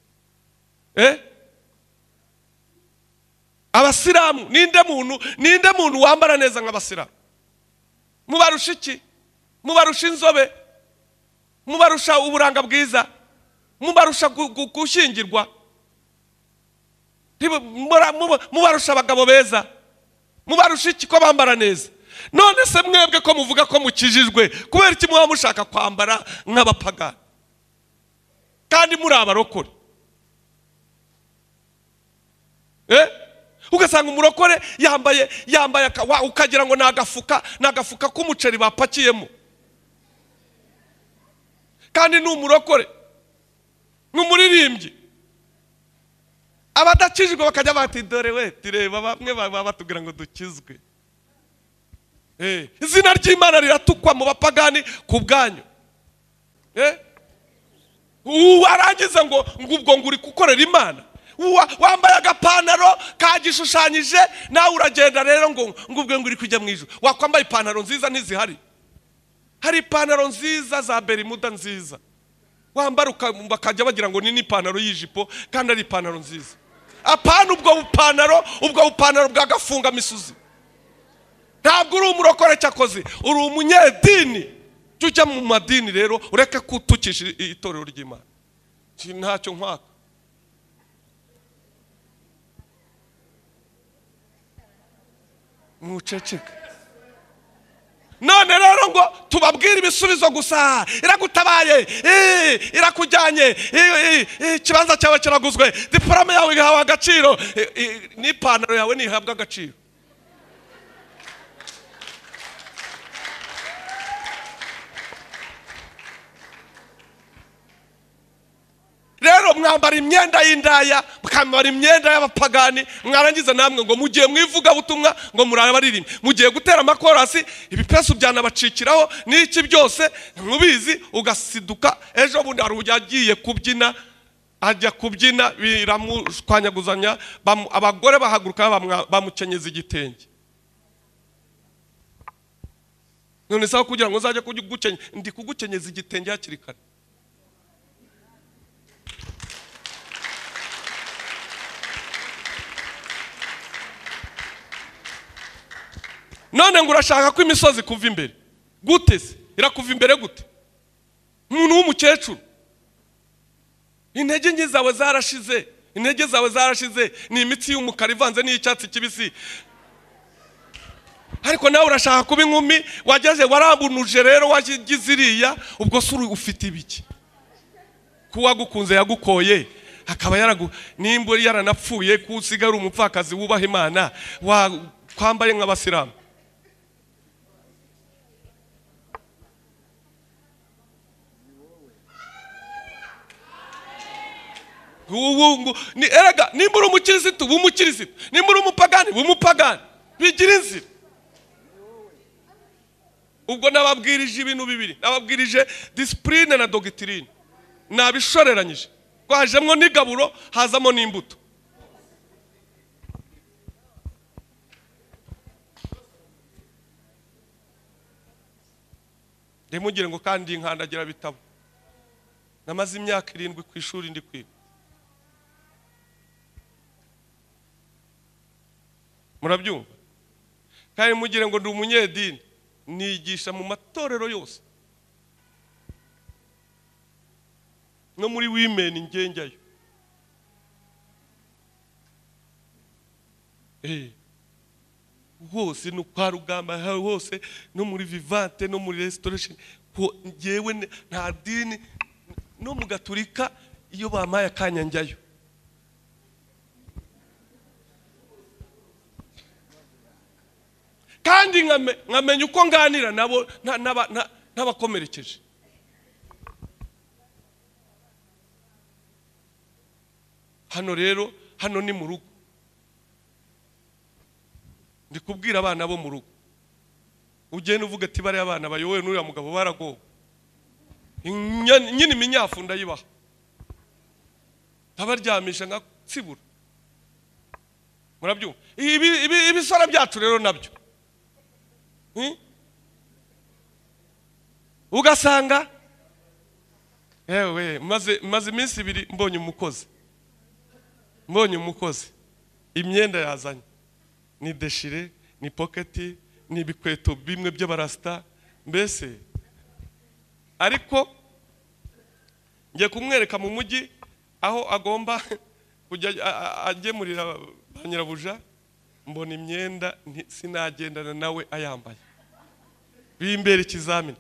Abasilamu, ninde muntu wambara neza nk'abasilamu? Mubarusha iki? Mubarusha inzobe? Mubarusha uburanga bwiza? Mubarusha gushyingirwa? Mubarusha abagabo beza? Mubarusha iki ko bambara neza? None se mwebwe ko muvuga ko mukijijwe, kubera iki muba mushaka kwambara nk'abapagani kandi muri abarokore? Ugasanga umurokore yambaye ukagira ngo nagafuka k'umuceri bapakiyemo, kandi ni umurokore, ni umuririmbyi. Abadakijijwe bakajya bati dore we tureba bamwe baba batubwira ngo dukizwe. Izina ry'Imana riratukwa mu bapagani ku bwanyu. Warangiza ngo ubwo ngo uri gukorera Imana, wambaye agapantaro kagishushanyije, nawe uragenda rero ngo ubwo ngo uri kujya mu ijuru. Wakwambaye ipantaro nziza ntizihari. Hari ipantaro nziza za berimuda nziza, Wambara bakajya bagira ngo ni n'ipantaro y'ijipo kandi ari ipantaro nziza. Apana ubwo bupantaro, ubwo bupantaro bwagafunga misuzi. Ntabwo uri umurokore cyakoze, uri umunyedini. Tujya mu madini rero ureke kutukisha itorero ry'Imana. Ntacyo nkwaka. Muceceke. None rero ngo tubabwire ibisubizo gusa, iragutabaye, irakujyanye, ikibanza cyawe kiraguzwe, diplome yawe ihawe agaciro, n'ipantaro yawe ntihabwa agaciro. Rero mwambara imyenda y'indaya, mukambara imyenda y'abapagani, mwarangiza namwe ngo mugiye mwivuga butumwa ngo murabe baririmba, mugiye gutera amakorasi, ibipesu byanabacikiraho n'iki byose nkubizi, ugasiduka ejo bundi hari ugiye kubyina, ajya kubyina biramushwanyaguzanya, abagore bahaguruka bamukenyeza igitenge. None sawa kugira ngo nzajye kugukenyeza, ndi kugukenyeza igitenge hakiri kare. None ngo urashaka ko imisozi kuva imbere gute se? Irakuva imbere gute? Umuntu w'umukecuru, intege nke zawe zarashize, intege zawe zarashize, ni imitsi y'umukara ivanze n'icyatsi kibisi. Ariko nawe urashaka kuba inkumi, wageze warabunuje rero wagize iriya, ubwo se ufite ibiki? Kuwagukunze yagukoye akaba yaragu, nimba yaranapfuye kusigara umupfakazi wubaha Imana, wakwambaye nk'abasilamu. Ni erega nimba uri umukirisitu b'umukirisitu, nimba uri umupagani b'umupagani, bigira inzira. Ubwo nababwirije ibintu bibiri, nababwirije discipline na doctrine, nabishoreranyije, kwajemwo n'igaburo hazamo n'imbuto. Ndimugire ngo kandi nkandagira bitabo, namaze imyaka 7 ku ishuri ndi kwiga. Murabyumva? Kandi mugire ngo ndi umunyedini, nigisha mu matorero yose, no muri women ngenjayo. Hose no kwa Rugamba, hose no muri Vivante, no muri Restoration, ngewe nta dini, no mu Gaturika iyo bamaye akanya njyayo. Kandi nkamenya uko nganira nabo ntabakomerekeje. Hano rero, hano ni mu rugo. Ndi kubwira abana bo mu rugo. Ugenda uvuga ati bari abana bayobowe n'uriya mugabo baragowe. Nyine iminyafu ndayibaha. Tabaryamisha nka tsibura. Murabyumva? Ibi ibisora byacu rero nabyo. Ugasanga yewe maze iminsi 2 mbonye umukozi. Mbonye umukozi. Imyenda yazanye ni deshire, ni pocket, ni ibikweto bimwe by'abarasta mbese. Ariko ngiye kumwereka mu mujyi aho agomba kujya agemurira ba nyirabuja, mbona imyenda sinagendana nawe ayambaye. Bimbere ikizamini,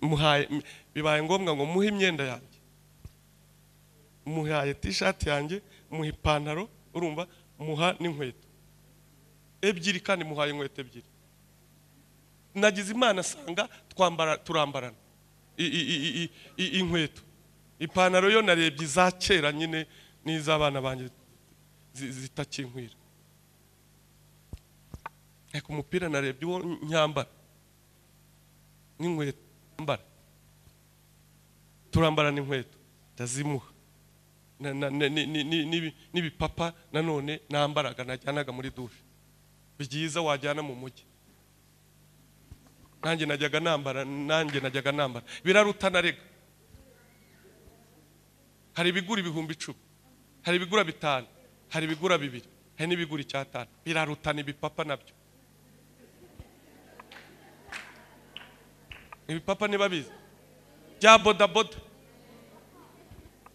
muhaye, bibaye ngombwa ngo muhe imyenda yanjye. Muhaye t-shirt yanjye, muha ipantaro, urumva, muha n'inkweto ebyiri, kandi muhaye inkweto ebyiri. Nagize Imana asanga twambara, turambarana inkweto. Ipantaro yo narebye iza kera nyine n'iz'abana banjye zitakinkwira. Ariko umupira narebye uwo nyambara n'inkweto mbara, turambarana inkweto ndazimuha, n'ibipapa nanone nambaraga najyanaga muri dushe byiza wajyana mu mujyi. Nanjye najyaga nambara, nanjye najyaga nambara birarutana rega. Hari ibigura 10,000, hari ibigura 5, hari ibigura 2, hari n'ibigura 5. Birarutana ibipapa nabyo. Ibipapa nibabizi bya bodaboda,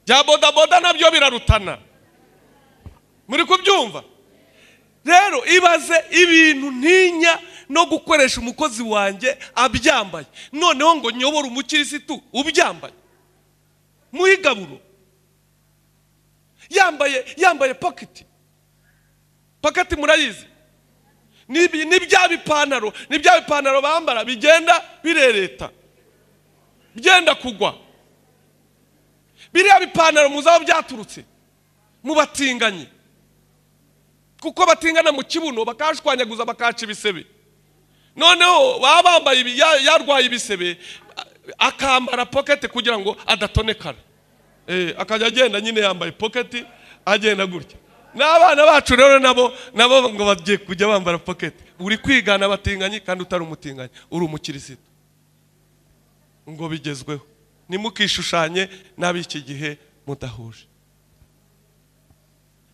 bya bodaboda nabyo birarutana. Muri kubyumva? Rero ibaze ibintu ntinya no gukoresha umukozi wanjye abyambaye, noneho ngo nyobore umukirisitu ubyambaye muhigaburo yambaye pocket. Pocket murayizi, ni bya bipantaro, ni bya bipantaro bambara bigenda birereta byenda kugwa. Biriya bipantaro muzaho byaturutse mu batinganye, kuko batingana mu kibuno bakashwanyaguza bakaca ibisebe. Noneho baba bambaye yarwaye ibisebe akambara pocket kugira ngo adatonekara. Akajya agenda nyine yambaye pocket agenda gutya. N'abana bacu rero nabo ngo bagiye kujya bambara pocket. Uri kwigana abatinganyi kandi utari umutinganyi, uri umukirisitu. Ngo bigezweho. Nimukishushanye n'ab'iki gihe mudahuje.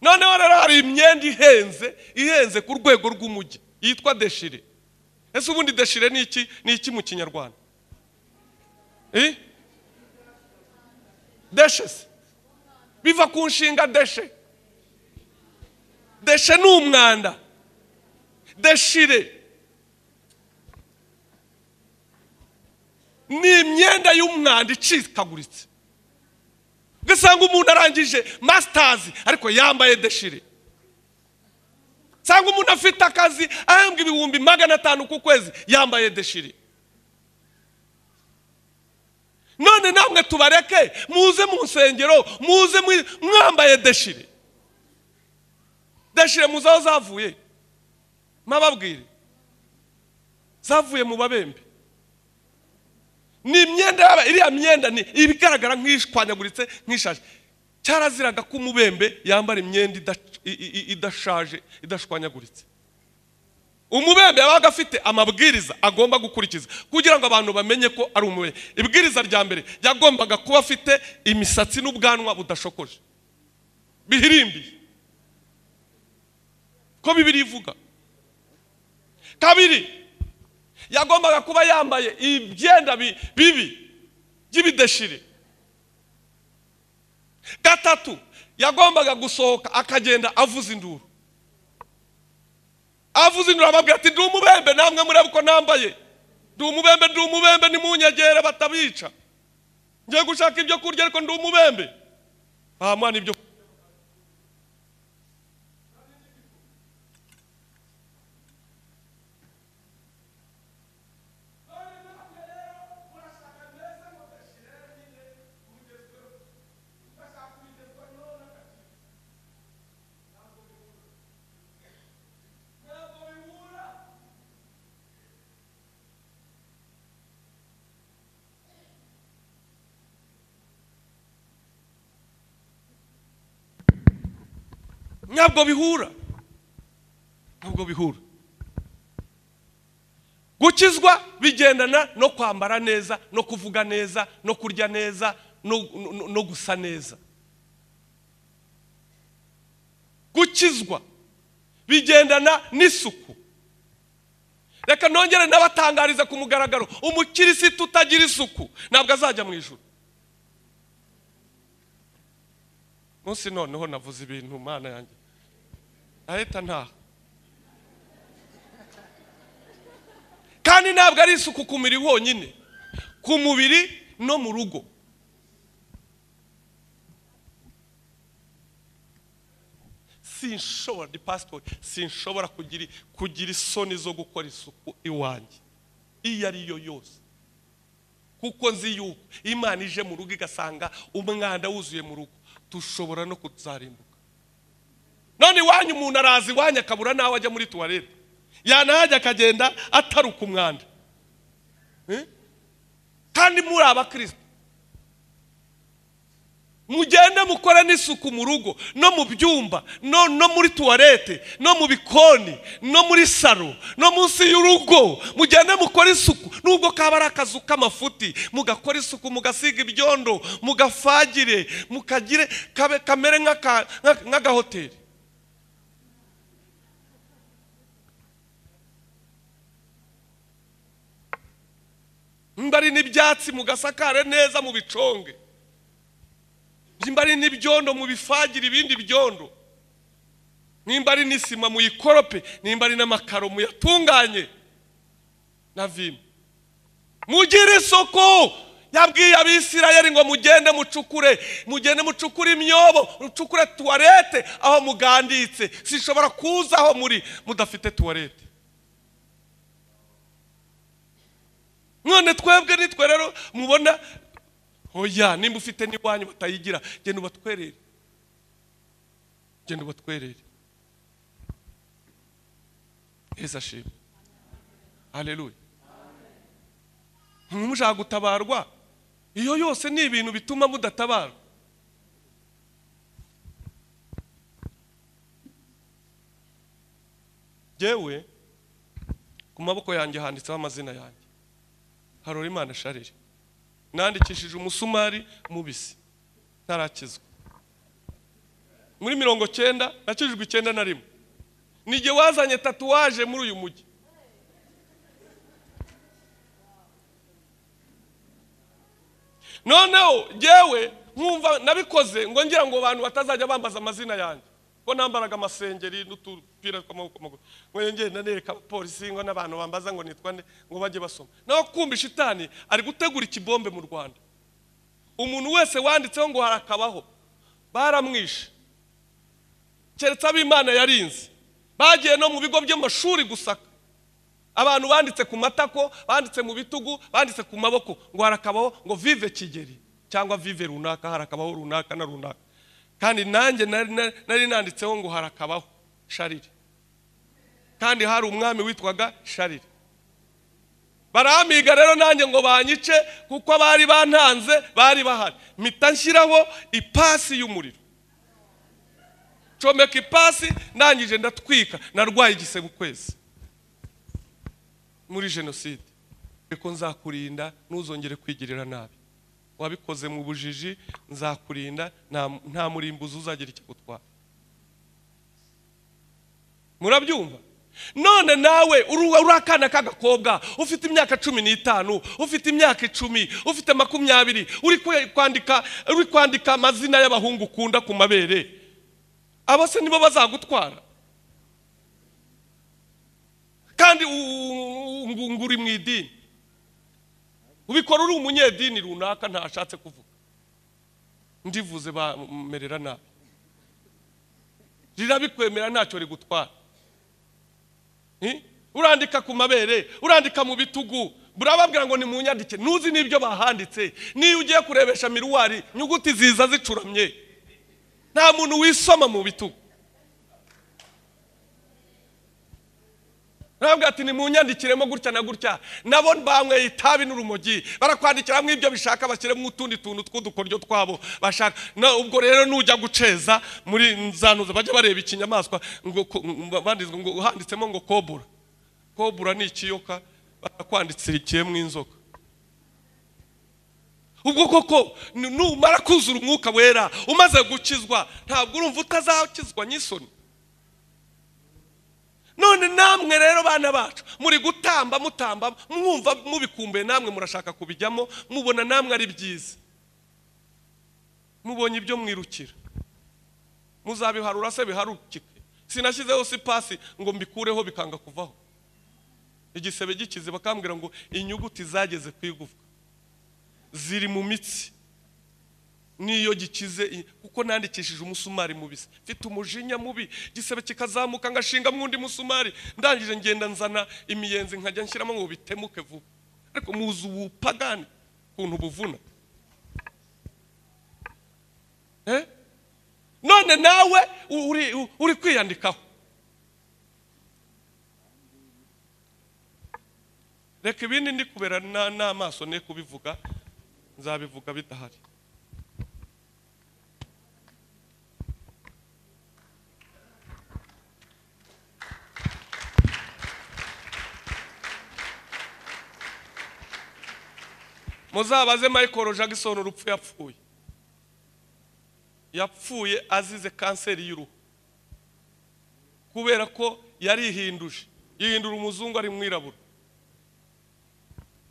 Noneho rero hari imyenda ihenze ku rwego rw'umujyi yitwa deshire. Ese ubundi deshire ni iki? Ni iki mu Kinyarwanda? Deshes biva ku nshinga deshe. Deshe ni umwanda. Deshire ni imyenda y'umwanda icikaguritse. Ugasanga umuntu arangije masters ariko yambaye deshire. Sanga umuntu afite akazi ahembwa 500,000 ku kwezi yambaye deshire. None namwe tubareke muze mu nsengero, muze mwambaye deshire. Deshire muzaho zavuye, mababwire zavuye mu babembe. Ni imyenda yaba iriya myenda ni ibigaragara nk'ishwanyaguritse nk'ishaje. Cyaraziraga ko umubembe yambara imyenda idashaje idashwanyaguritse. Umubembe yabaga afite amabwiriza agomba gukurikiza kugira ngo abantu bamenye ko ari umubembe. Ibwiriza rya mbere yagombaga kuba afite imisatsi n'ubwanwa budashokoje bihirimbiye, ko Bibiliya ivuga. Kabiri, yagombaga kuba yambaye ibyenda bibi by'ibideshire. Gatatu, yagombaga gusohoka akagenda avuza induru. Avuza induru ababwira ati ndi umubembe, namwe murebe uko nambaye. Ndi umubembe, ndi umubembe, nimunyegere batabica. Ngiye gushaka ibyo kurya ariko ndi umubembe. Bamuha ibyo. Ntabwo bihura, ntabwo bihura. Gukizwa bigendana no kwambara neza, no kuvuga neza, no kurya neza, no gusa neza. Gukizwa bigendana n'isuku. Reka nongere nabatangariza ku mugaragaro, umukirisitu utagira isuku ntabwo azajya mu ijuru. Munsi noneho navuze ibintu Mana yanjye ahita ntaha. Kandi ntabwo ari isuku ku mubiri wonyine, ku mubiri no mu rugo. Sinshobora, di pastor, sinshobora kugira isoni zo gukora isuku iwanjye iyo ari yo yose, kuko nzi yuko Imana ije mu rugo igasanga umwanda wuzuye mu rugo, tushobora no kuzarimbuka. None iwanyu umuntu araza iwanyu akabura nawe ajya muri tuwarete, yanahajya akagenda ataruka umwanda. Kandi muri abakristo Mugende mukore n'isuku mu rugo, no mu byumba, no muri tuwarete, no mu bikoni, no muri saro, no munsi y'urugo. Mugende mukore isuku, nubwo kaba ari akazu k'amafuti, mugakora isuku, mugasiga ibyondo, mugafagire, mukagire kabe kamere nk'agahoteli. Nimba ari n'ibyatsi mugasakare neza mu biconge. Nimba ari n'ibyondo mubifagire ibindi byondo. Nimba ari n'isima muyikorope, nimba ari n'amakaro muyatunganye na vime. Mugire isoko. Yabwiye Abisirayeli ngo mugende mucukure, mugende mucukure imyobo, mucukure tuwarete aho muganditse. Sinshobora kuza aho muri mudafite tuwarete. None twebwe nitwe rero mubona oya, nimba ufite n'iwanyu batayigira, genda ubatwerere. Genda ubatwerere. Yesu ashimwe. Haleluya. Ntimushaka gutabarwa, iyo yose ni ibintu bituma mudatabarwa. Jewe ku maboko yanjye handitseho amazina yanjye. Harorimana Sharire. Nandikishije umusumari mubisi ntarakizwa. Muri 90 nakijijwe 91. Nige wazanye tatuwaje muri uyu mujyi. Noneho jewe nkumva nabikoze ngo ngira ngo abantu batazajya bambaza amazina yanjye. Ko nambaraga amasengeri n'utupira tw'amaboko magufi. Ngo ngenda nereka abapolisi ngo n'abantu bambaza ngo nitwa nde ngo bajye basoma. Naho kumva shitani ari gutegura ikibombe mu Rwanda. Umuntu wese wanditseho ngo harakabaho baramwishe. Keretse ab'Imana yarinze. Bagiye no mu bigo by'amashuri gusaka. Abantu banditse ku matako, banditse mu bitugu, banditse ku maboko ngo harakabaho ngo vive Kigeri cyangwa vive runaka, harakabaho runaka na runaka. Kandi nanjye nari nanditseho ngo harakabaho Sharire. Kandi hari umwami witwaga Sharire. Baramiga rero nanjye ngo banyice kuko bari bantanze bari bahari. Mpita nshyiraho ipasi y'umuriro. Comeka ipasi ndangije ndatwika, narwaye igisebe ukwezi. Muri jenoside. Reko nzakurinda ntuzongere kwigirira nabi. Wabikoze mu bujiji nzakurinda, nta murimbuzi uzagira icyo gutwara. Murabyumva? None nawe uri akana k'agakobwa ufite imyaka 15, ufite imyaka 10, ufite 20, uri kwandika amazina y'abahungu ukunda ku mabere. Abo se nibo bazagutwara? Kandi uri mu idini. Ubikora uri umunyedini runaka ntashatse kuvuga. Ndivuze bamerera nabi. Rirabikwemera ntacyo rigutwara. Urandika ku mabere, urandika mu bitugu, burababwira ngo ni munyandike, ntuzi n'ibyo bahanditse. Niyo ugiye kurebesha miruwari, nyuguti ziza zicuramye. Nta muntu wisoma mu bitugu. Ntabwo ati ni munyandikiremo gutya na gutya. Nabo banyweye itabi n'urumogi, barakwandikiramo ibyo bishaka, bashyiremo utundi tuntu tw'udukoryo twabo bashaka. Na ubwo rero nujya guceza muri nzanuza bajya bareba ikinyamaswa ngo bandizwe ngo handitsemo ngo kobura. Kobura ni ikiyoka, barakwanditsirikiye mu inzoka. Ubwo koko numara kuzura umwuka wera umaze gukizwa, ntabwo urumva utazakizwa nyisoni. None namwe rero bana bacu muri gutamba mutamba mwumva mubikumbuye, namwe murashaka kubijyamo, mubona namwe ari byiza. Mubonye ibyo mwirukira. Muzabiharura se biharukike. Sinashyizeho sipasi ngo mbikureho bikanga kuvaho. Igisebe gikize bakambwira ngo inyuguti zageze kwigufwa ziri mu mitsi. Niyo gikize kuko nandikishije umusumari mubisi. Mfite umujinya mubi, gisebe kikazamuka ngashinga mwundi musumari, ndangije ngenda nzana imiyenzi nkajya nshyiramo ngo bitemuke vuba. Ariko muzi ubupagani kuntu buvuna. None nawe uri kwiyandikaho. Reka ibindi ndi kubera n'amaso ne kubivuga, nzabivuga bidahari. Muzabaze Michael Jackson urupfu yapfuye. Yapfuye azize kanseri y'uruhu. Kubera ko yarihinduje. Yihindura umuzungu ari mwirabura.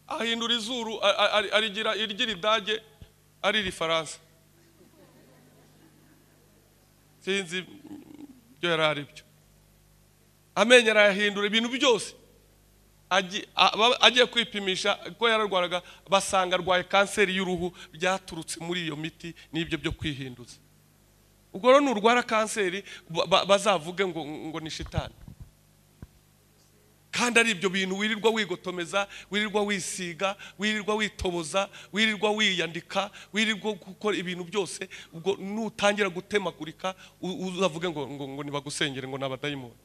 Ahindura izuru arigira irgira idage ari rifaransa. Sinzi byo yarari byo. Amenyo arahindura ibintu byose. Agiye kwipimisha ko yararwaraga basanga arwaye kanseri y'uruhu byaturutse muri iyo miti n'ibyo byo kwihinduza. Ubwo rero nurwara kanseri bazavuge ngo ni shitani. Kandi ari ibyo bintu wirirwa wigotomeza, wirirwa wisiga, wirirwa witoboza, wirirwa wiyandika, wirirwa gukora ibintu byose, ubwo nutangira gutemagurika uzavuge ngo nibagusengere ngo nabadayimoni.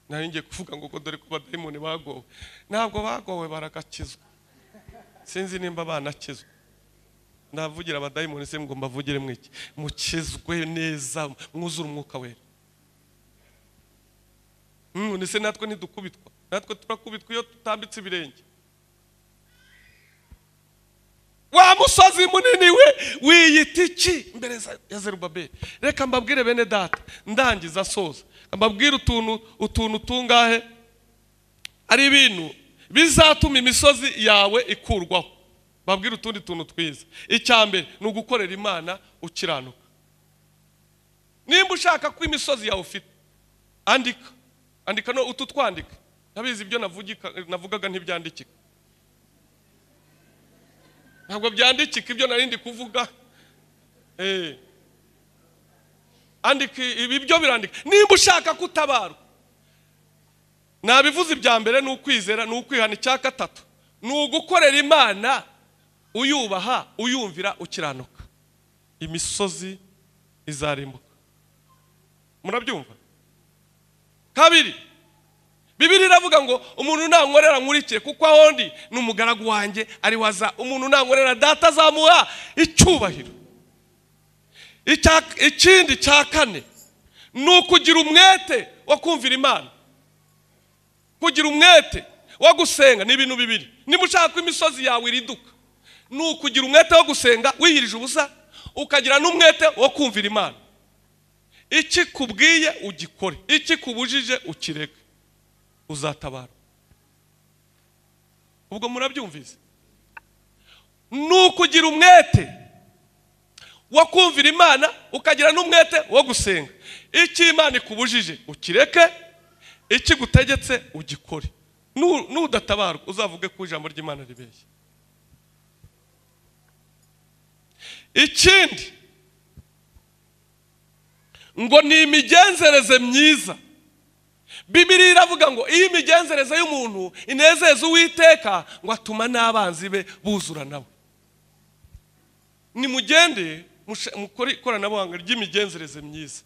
Nari ngiye kuvuga ngo dore ko abadayimoni bagowe. Ntabwo bagowe, baragakizwa. Sinzi nimba banakizwa. Ndavugira abadayimoni se ngo mbavugire mwiki? Mukizwe neza, mwuzure umwuka wera. Nese natwe ntidukubitwa. Natwe turakubitwa iyo tutambitse ibirenge. Wa musozi munini we wiyita iki imbere ya Zerubabeli? Reka mbabwire bene data, ndangiza soza. Mbabwire utuntu tungahe ari ibintu bizatuma imisozi yawe ikurwaho. Mbabwire utundi tuntu twiza. Icya mbere ni ugukorera Imana ukiranuka. Nimba ushaka ko imisozi yawe ufite, andika. Andika no utu twandika. Ndabizi ibyo navugaga ntibyandikika. Ntabwo byandikika ibyo narindi kuvuga. Andika ibi byo birandika. Nimba ushaka kutabarwa, nabivuze ibya mbere ni ukwizera, ni ukwihana. Icya gatatu ni ugukorera Imana uyubaha, uyumvira, ukiranuka. Imisozi izarimbuka. Murabyumva? Kabiri, Bibiri iravuga ngo umuntu nankorera nkurikire, kuko aho ndi ni umugaragu wanjye ari waza. Umuntu nankorera data azamuha icyubahiro. Ikindi cya kane ni ukugira umwete wo kumvira Imana. Kugira umwete wo gusenga ni ibintu bibiri. Niba ushaka ko imisozi yawe iriduka, ni ukugira umwete wo gusenga wiyirije ubusa, ukagira n'umwete wo kumvira Imana. Iki kubwiye ugikore, iki kubujije ukireke, uzatabara. Ubwo murabyumvise? Ni ukugira umwete wo kumvira Imana, ukagira n'umwete wo gusenga. Iki Imana ikubujije ukireke, iki gutegetse ugikore. Nudatabarwa uzavuge ko ijambo ry'Imana ribeshye. Ikindi ngo ni imigenzereze myiza. Bibiliya iravuga ngo iyi migenzereze y'umuntu inezeza Uwiteka, ngo atuma n'abanzi be buzura nawe. Nimugende mukore ikoranabuhanga ry'imigenzereze myiza.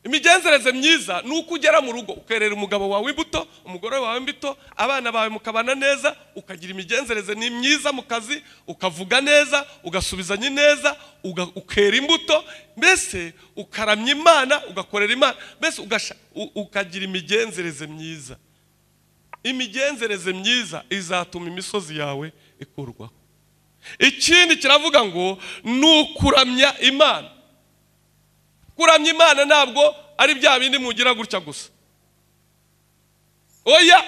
Imigenzereze myiza ni uko ugera mu rugo ukerera umugabo wawe imbuto, umugore wawe imbuto, abana bawe mukabana neza, ukagira imigenzereze ni myiza mu kazi, ukavuga neza, ugasubizanya neza, ukera imbuto, mbese ukaramya Imana, ugakorera Imana, mbese ukagira imigenzereze myiza. Imigenzereze myiza izatuma imisozi yawe ikurwaho. Ikindi kiravuga ngo ni ukuramya Imana. Kuramya Imana ntabwo ari bya bindi mugira gutya gusa. Oya,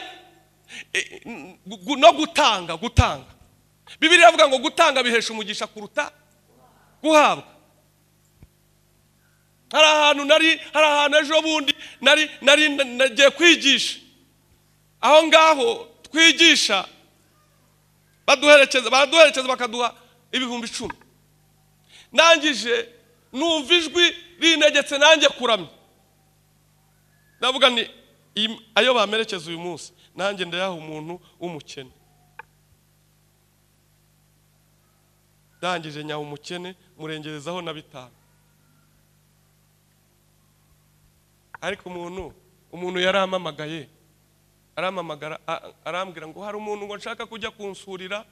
no gutanga. Bibiliya iravuga ngo gutanga bihesha umugisha kuruta guhabwa. Hari ahantu ejo bundi nari nagiye kwigisha. Aho ngaho twigisha baduherekeza bakaduha 10,000. Nangije numva ijwi rinegetse nanjye kuramya. Ndavuga ni ayo bamerekeza uyu munsi nanjye ndayaha umuntu w'umukene. Ndangije nyaha umukene murengerezaho na 5. Ariko umuntu yaramamagaye, aramamagara arambwira ngo hari umuntu ngo nshaka kujya kunsurira,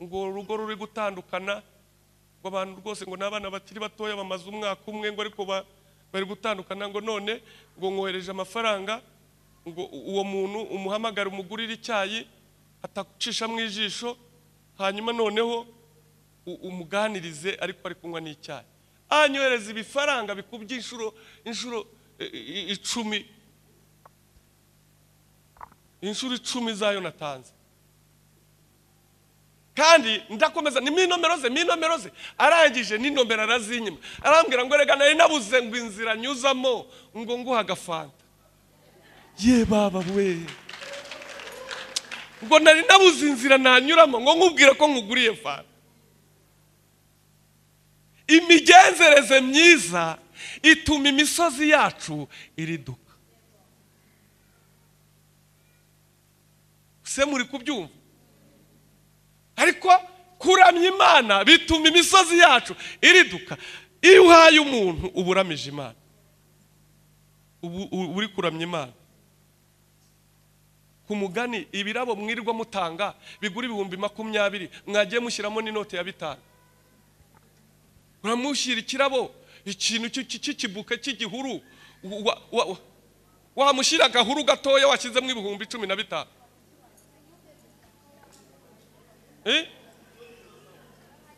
ngo urugo ruri gutandukana, ngo abantu rwose ngo n'abana bakiri batoya bamaze umwaka umwe ngo ariko bari gutandukana, ngo none ngo nkohereje amafaranga Ngo uwo muntu umuhamagara umugurira icyayi atacisha mu ijisho, hanyuma noneho umuganirize ariko ari kunywa n'icyayi. Anyohereza ibifaranga bikubye inshuro 10, inshuro 10 zayo natanze. Kandi ndakomeza ni minomero ze arangije n'inomero arazinyima, arambwira ngo rega nari nabuze ngo inzira nyuzamo ngo nguha agafanta. Ye baba we, ngo nari nabuze inzira nanyuramo ngo nkubwire ko nkuguriye fanta. Imigenzereze myiza ituma imisozi yacu iriduka. Se muri kubyumva? Ariko kuramya Imana bituma imisozi yacu iriduka. Iyo uhaye umuntu uburamije Imana, ubu uri kuramya Imana. Ku mugani ibirabo mwirirwa mutanga bigura 20,000, mwagiye mushyiramo n'inote ya 5. Uramushyira ikirabo, ikintu cy'ikibuke cy'igihuru, wamushyira agahuru gatoya washyizemo 15,000.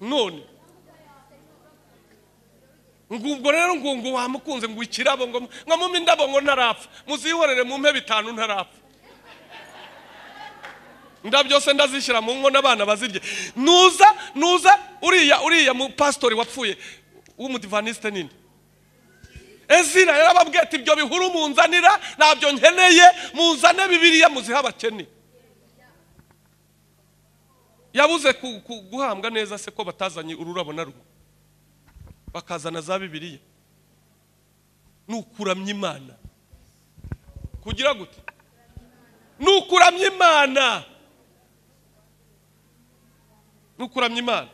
None ngubwo rero ngo wamukunze ngo ikirabo ngo mume indabo ngo ntarapfa, muzihorere mumpe 5 ntarapfa. Indabyo se ndazishyira mu nkono abana bazirye. Nuza uriya mu pastori wapfuye w'umudivaniste ninde, Ezira yarababwiye ati ibyo bihuru munzanira ntabyo nkeneye, munzane Bibiliya muziha abakene. Yabuze guhambwa neza se ko batazanye ururabo na rumwe, bakazana za Bibiliya. Nukuramya Imana kugira gute? Nukuramya Imana, nukuramya Imana.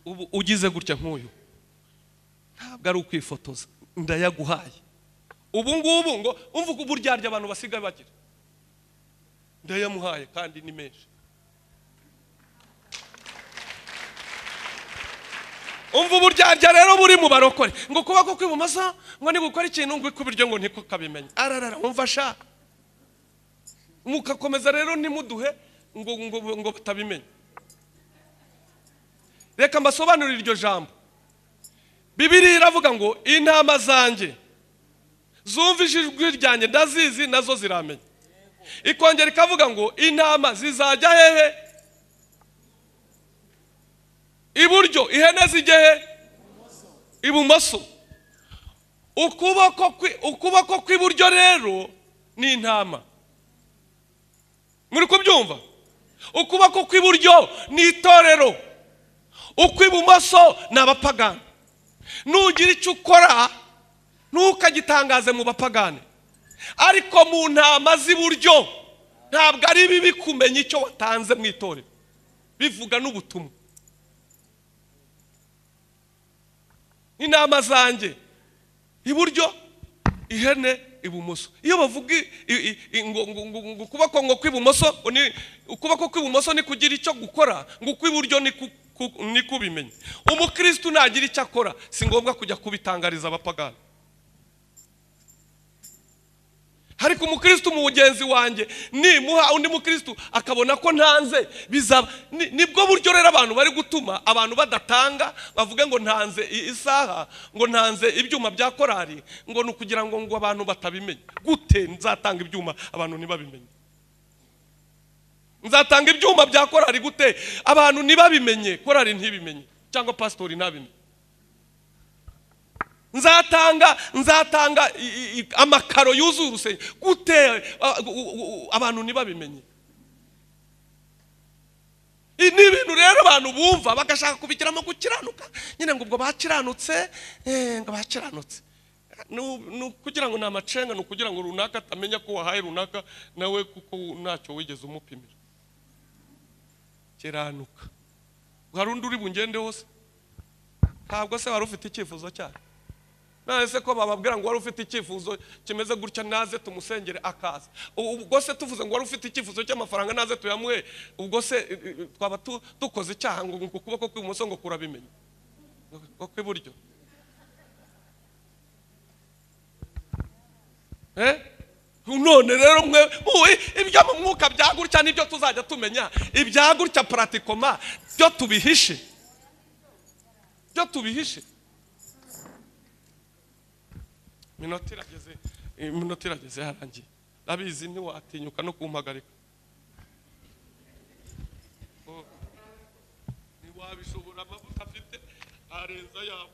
Ubu ugize gutya nk'uyu ntabwo ari ukwifotoza, ndayaguhaye ubu ngubu ngo umvuga uburyarya abantu basigaye bagira, ndayamuhaye kandi ni menshi. Umva uburyarya rero buri mu barokore, ngo kuboko kw'ibumoso ngo ni gukora ikintu ngo ikubiryo ngo ntiko kabimenye. Ararara umva sha, mukakomeza rero ntimuduhe ngo ngo ngo batabimenye. Reka mbasobanurire iryo jambo. Bibiliya iravuga ngo intama zanjye zumvise ijwi ryanjye ndazizi nazo ziramenya. Ikongera ikavuga ngo intama zizajya hehe? Iburyo. Ihene zijye he? Ibumoso. Ukuboko kw'iburyo rero ni intama. Muri kubyumva? Ukuboko kw'iburyo ni itorero, ukw'ibumoso ni abapagani. Nugira icyo ukora ntukagitangaze mu bapagani, ariko mu ntama z'iburyo ntabwo ari bibi kumenya icyo watanze mu itorero, bivuga n'ubutumwa. Intama zanjye iburyo, ihene ibumoso. Iyo bavuga ngo ukuboko ngo kw'ibumoso, ukuboko kw'ibumoso ni kugira icyo gukora, ngo ukw'iburyo ni kubimenya. Umukristo nagira icyo akora si ngombwa kujya kubitangariza abapagani. Ariko umukristo mugenzi wanjye nimuha undi mukristo akabona ko ntanze, bizaba nibwo buryo rero abantu bari gutuma abantu badatanga, bavuga ngo ntanze isaha, ngo ntanze ibyuma bya korari, ngo nukugira ngo ngo abantu batabimenye. Gute nzatanga ibyuma abantu ntibabimenye? Nzatanga ibyuma bya korari gute abantu ntibabimenye, korari ntibimenye cyangwa pastori ntabimenye? Nzatanga amakaro yuzuye urusengero gute abantu ntibabimenye? Ni ibintu rero abantu bumva bagashaka kubigiramo gukiranuka nyine, ngo ubwo bakiranutse, ngo bakiranutse kugira ngo ni amacenga, ni ukugira ngo runaka atamenya ko wahaye runaka nawe kuko ntacyo wigeze umupimira. Kiranuka. Hari undi uri bungende hose? Ntabwo se wari ufite icyifuzo cyayo? None ko bababwira ngo wari ufite icyifuzo kimeze gutya naze tumusengere akaza, ubwo se tuvuze ngo wari ufite icyifuzo cy'amafaranga naze tuyamuhe, ubwo se twaba dukoze icyaha ngo ukuboko kw'ibumoso ngo kurabimenya ngo kw'iburyo? None rero mwe ibyo mu mwuka bya gutya nibyo tuzajya tumenya, ibya gutya pratikoma byo tubihishe, byo tubihishe. Minota irageze, iminota irageze yarangiye. Ndabizi ntiwatinyuka no kumpagarika, ntiwabishobora, amavuta afite arenza yawe.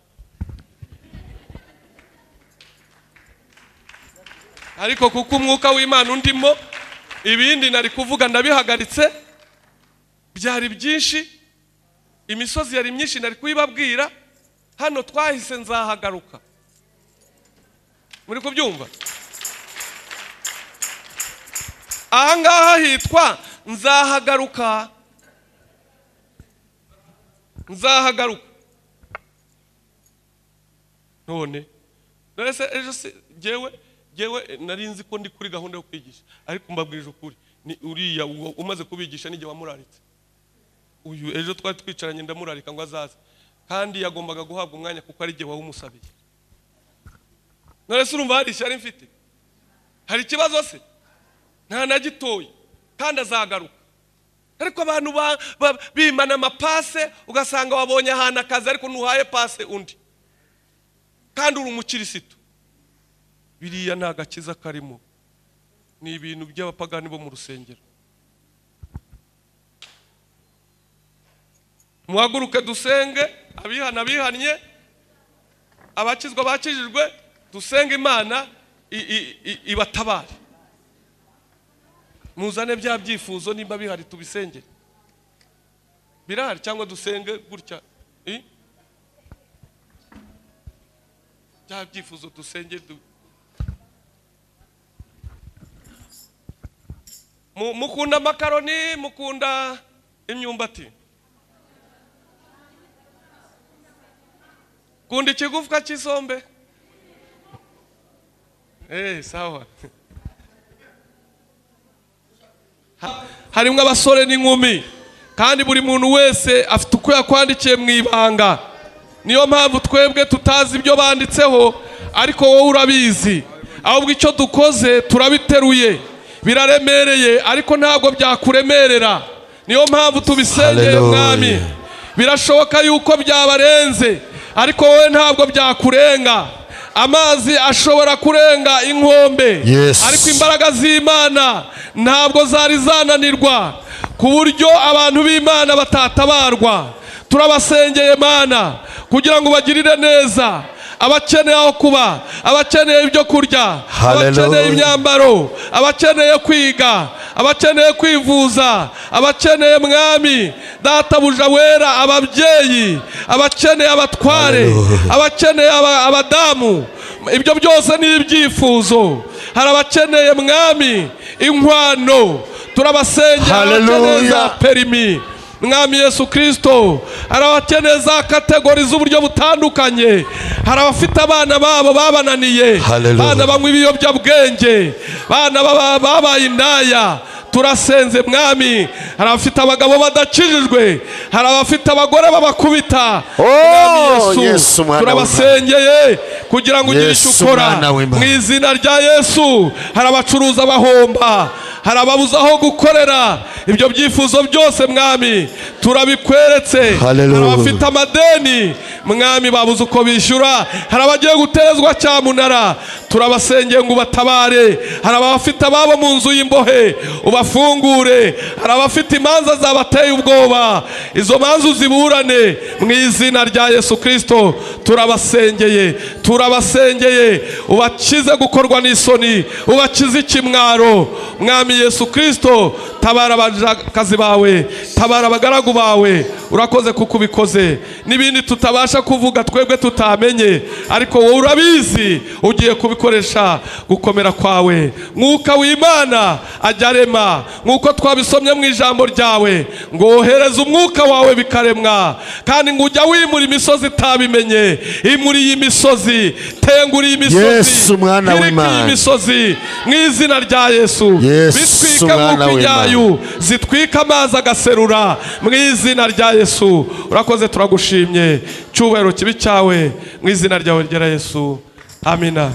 Ariko kuko umwuka w'Imana undimo, ibindi nari kuvuga ndabihagaritse, byari byinshi, imisozi yari myinshi nari kuyibabwira. Hano twahise nzahagaruka. Muri kubyumva? Ahangaha hitwa nzahagaruka, nzahagaruka. None se ejo se jewe nari nzi ko ndi kuri gahunda yo kwigisha, ariko mbabwije ukuri ni uriya umaze kubigisha nijye wamuraritse. Uyu ejo twari twicaranye ndamurarika ngo azaze, kandi yagombaga guhabwa umwanya kuko ari jye wawumusabiye. None se urumva hari ishyari mfite? Hari ikibazo se? Nta na gitoya, kandi azagaruka. Ariko abantu bimana amapase, ugasanga wabonye ahantu akazi ariko ntuhaye pase undi, kandi uri umukirisitu. Biriya nta gakiza karimo, ni ibintu by'abapagani bo mu rusengero. Muhaguruke dusenge, abihana bihannye, abakizwa bakijijwe, dusenge Imana ibatabare. Muzane bya byifuzo nimba bihari tubisengere. Birahari cyangwa dusenge gutya? Bya byifuzo dusenge. Mukunda makaroni, mukunda imyumbati, kunda ikigufwa cy'isombe. Sawa. Harimwo abasore n'inkumi, kandi buri muntu wese afite uko yakwandikiye mu ibanga. Niyo mpamvu twebwe tutazi ibyo banditseho, ariko wowe urabizi. Ahubwo icyo dukoze turabiteruye, biraremereye ariko ntabwo byakuremerera. Niyo mpamvu tubisengeye Mwami. Birashoboka yuko byabarenze, ariko wowe ntabwo byakurenga. Amazi ashobora kurenga inkombe, ariko imbaraga z'Imana ntabwo zari zananirwa ku buryo abantu b'Imana batatabarwa. Turabasengeye Mana kugira ngo bagirire neza abakeneye aho kuba, abakeneye ibyo kurya, abakeneye imyambaro, abakeneye kwiga, abakeneye kwivuza, abakeneye Mwami databuja wera, ababyeyi, abakeneye abatware, abakeneye abadamu. Ibyo byose ni ibyifuzo. Hari abakeneye Mwami inkwano, turabasengera abakeneye za perimi Mwami Yesu Kristo. Hari abakeneye za kategori z'uburyo butandukanye. Hari abafite abana babo babananiye, bana banywa ibiyobyabwenge, bana babaye indaya. Turasenze Mwami. Hari abafite abagabo badakijijwe, hari abafite abagore babakubita. Mwami Yesu, turabasengeye kugira ngo ugire icyo ukora mu izina rya Yesu. Hari abacuruza bahomba, hari ababuza aho gukorera. Ibyo byifuzo byose Mwami turabikweretse. Hari abafite amadeni Mwami babuze uko bishyura, hari abagiye gutezwa cyamunara, turabasengeye ngo ubatabare. Hari abafite ababo mu nzu y'imbohe, ubafungure. Hari abafite imanza zabateye ubwoba, izo manza uziburane mu izina rya Yesu Kristo. Turabasengeye, turabasengeye, ubakize gukorwa n'isoni, ubakize ikimwaro. Mwami Yesu Kristo, tabara abakazi bawe, tabara abagaragu bawe. Urakoze kuko ubikoze. N'ibindi tutabasha kuvuga twebwe tutamenye, Ariko wowe urabizi, ugiye kubikoresha gukomera kwawe. Mwuka w'Imana ajya arema, nk'uko twabisomye mu ijambo ryawe, ngo wohereze umwuka wawe bikaremwa, kandi ngo ujya wimura imisozi itabimenye. Imuri iyi misozi, tengura iyi misozi, Yesu mwana w'Imana, imisozi mu izina rya Yesu. Bitwike nk'uko inyayu zitwika amazi agaserura, mu izina rya Yesu. Urakoze, turagushimye. Cyubahiro kibi cyawe, mu izina ryawe ryera Yesu. Amina.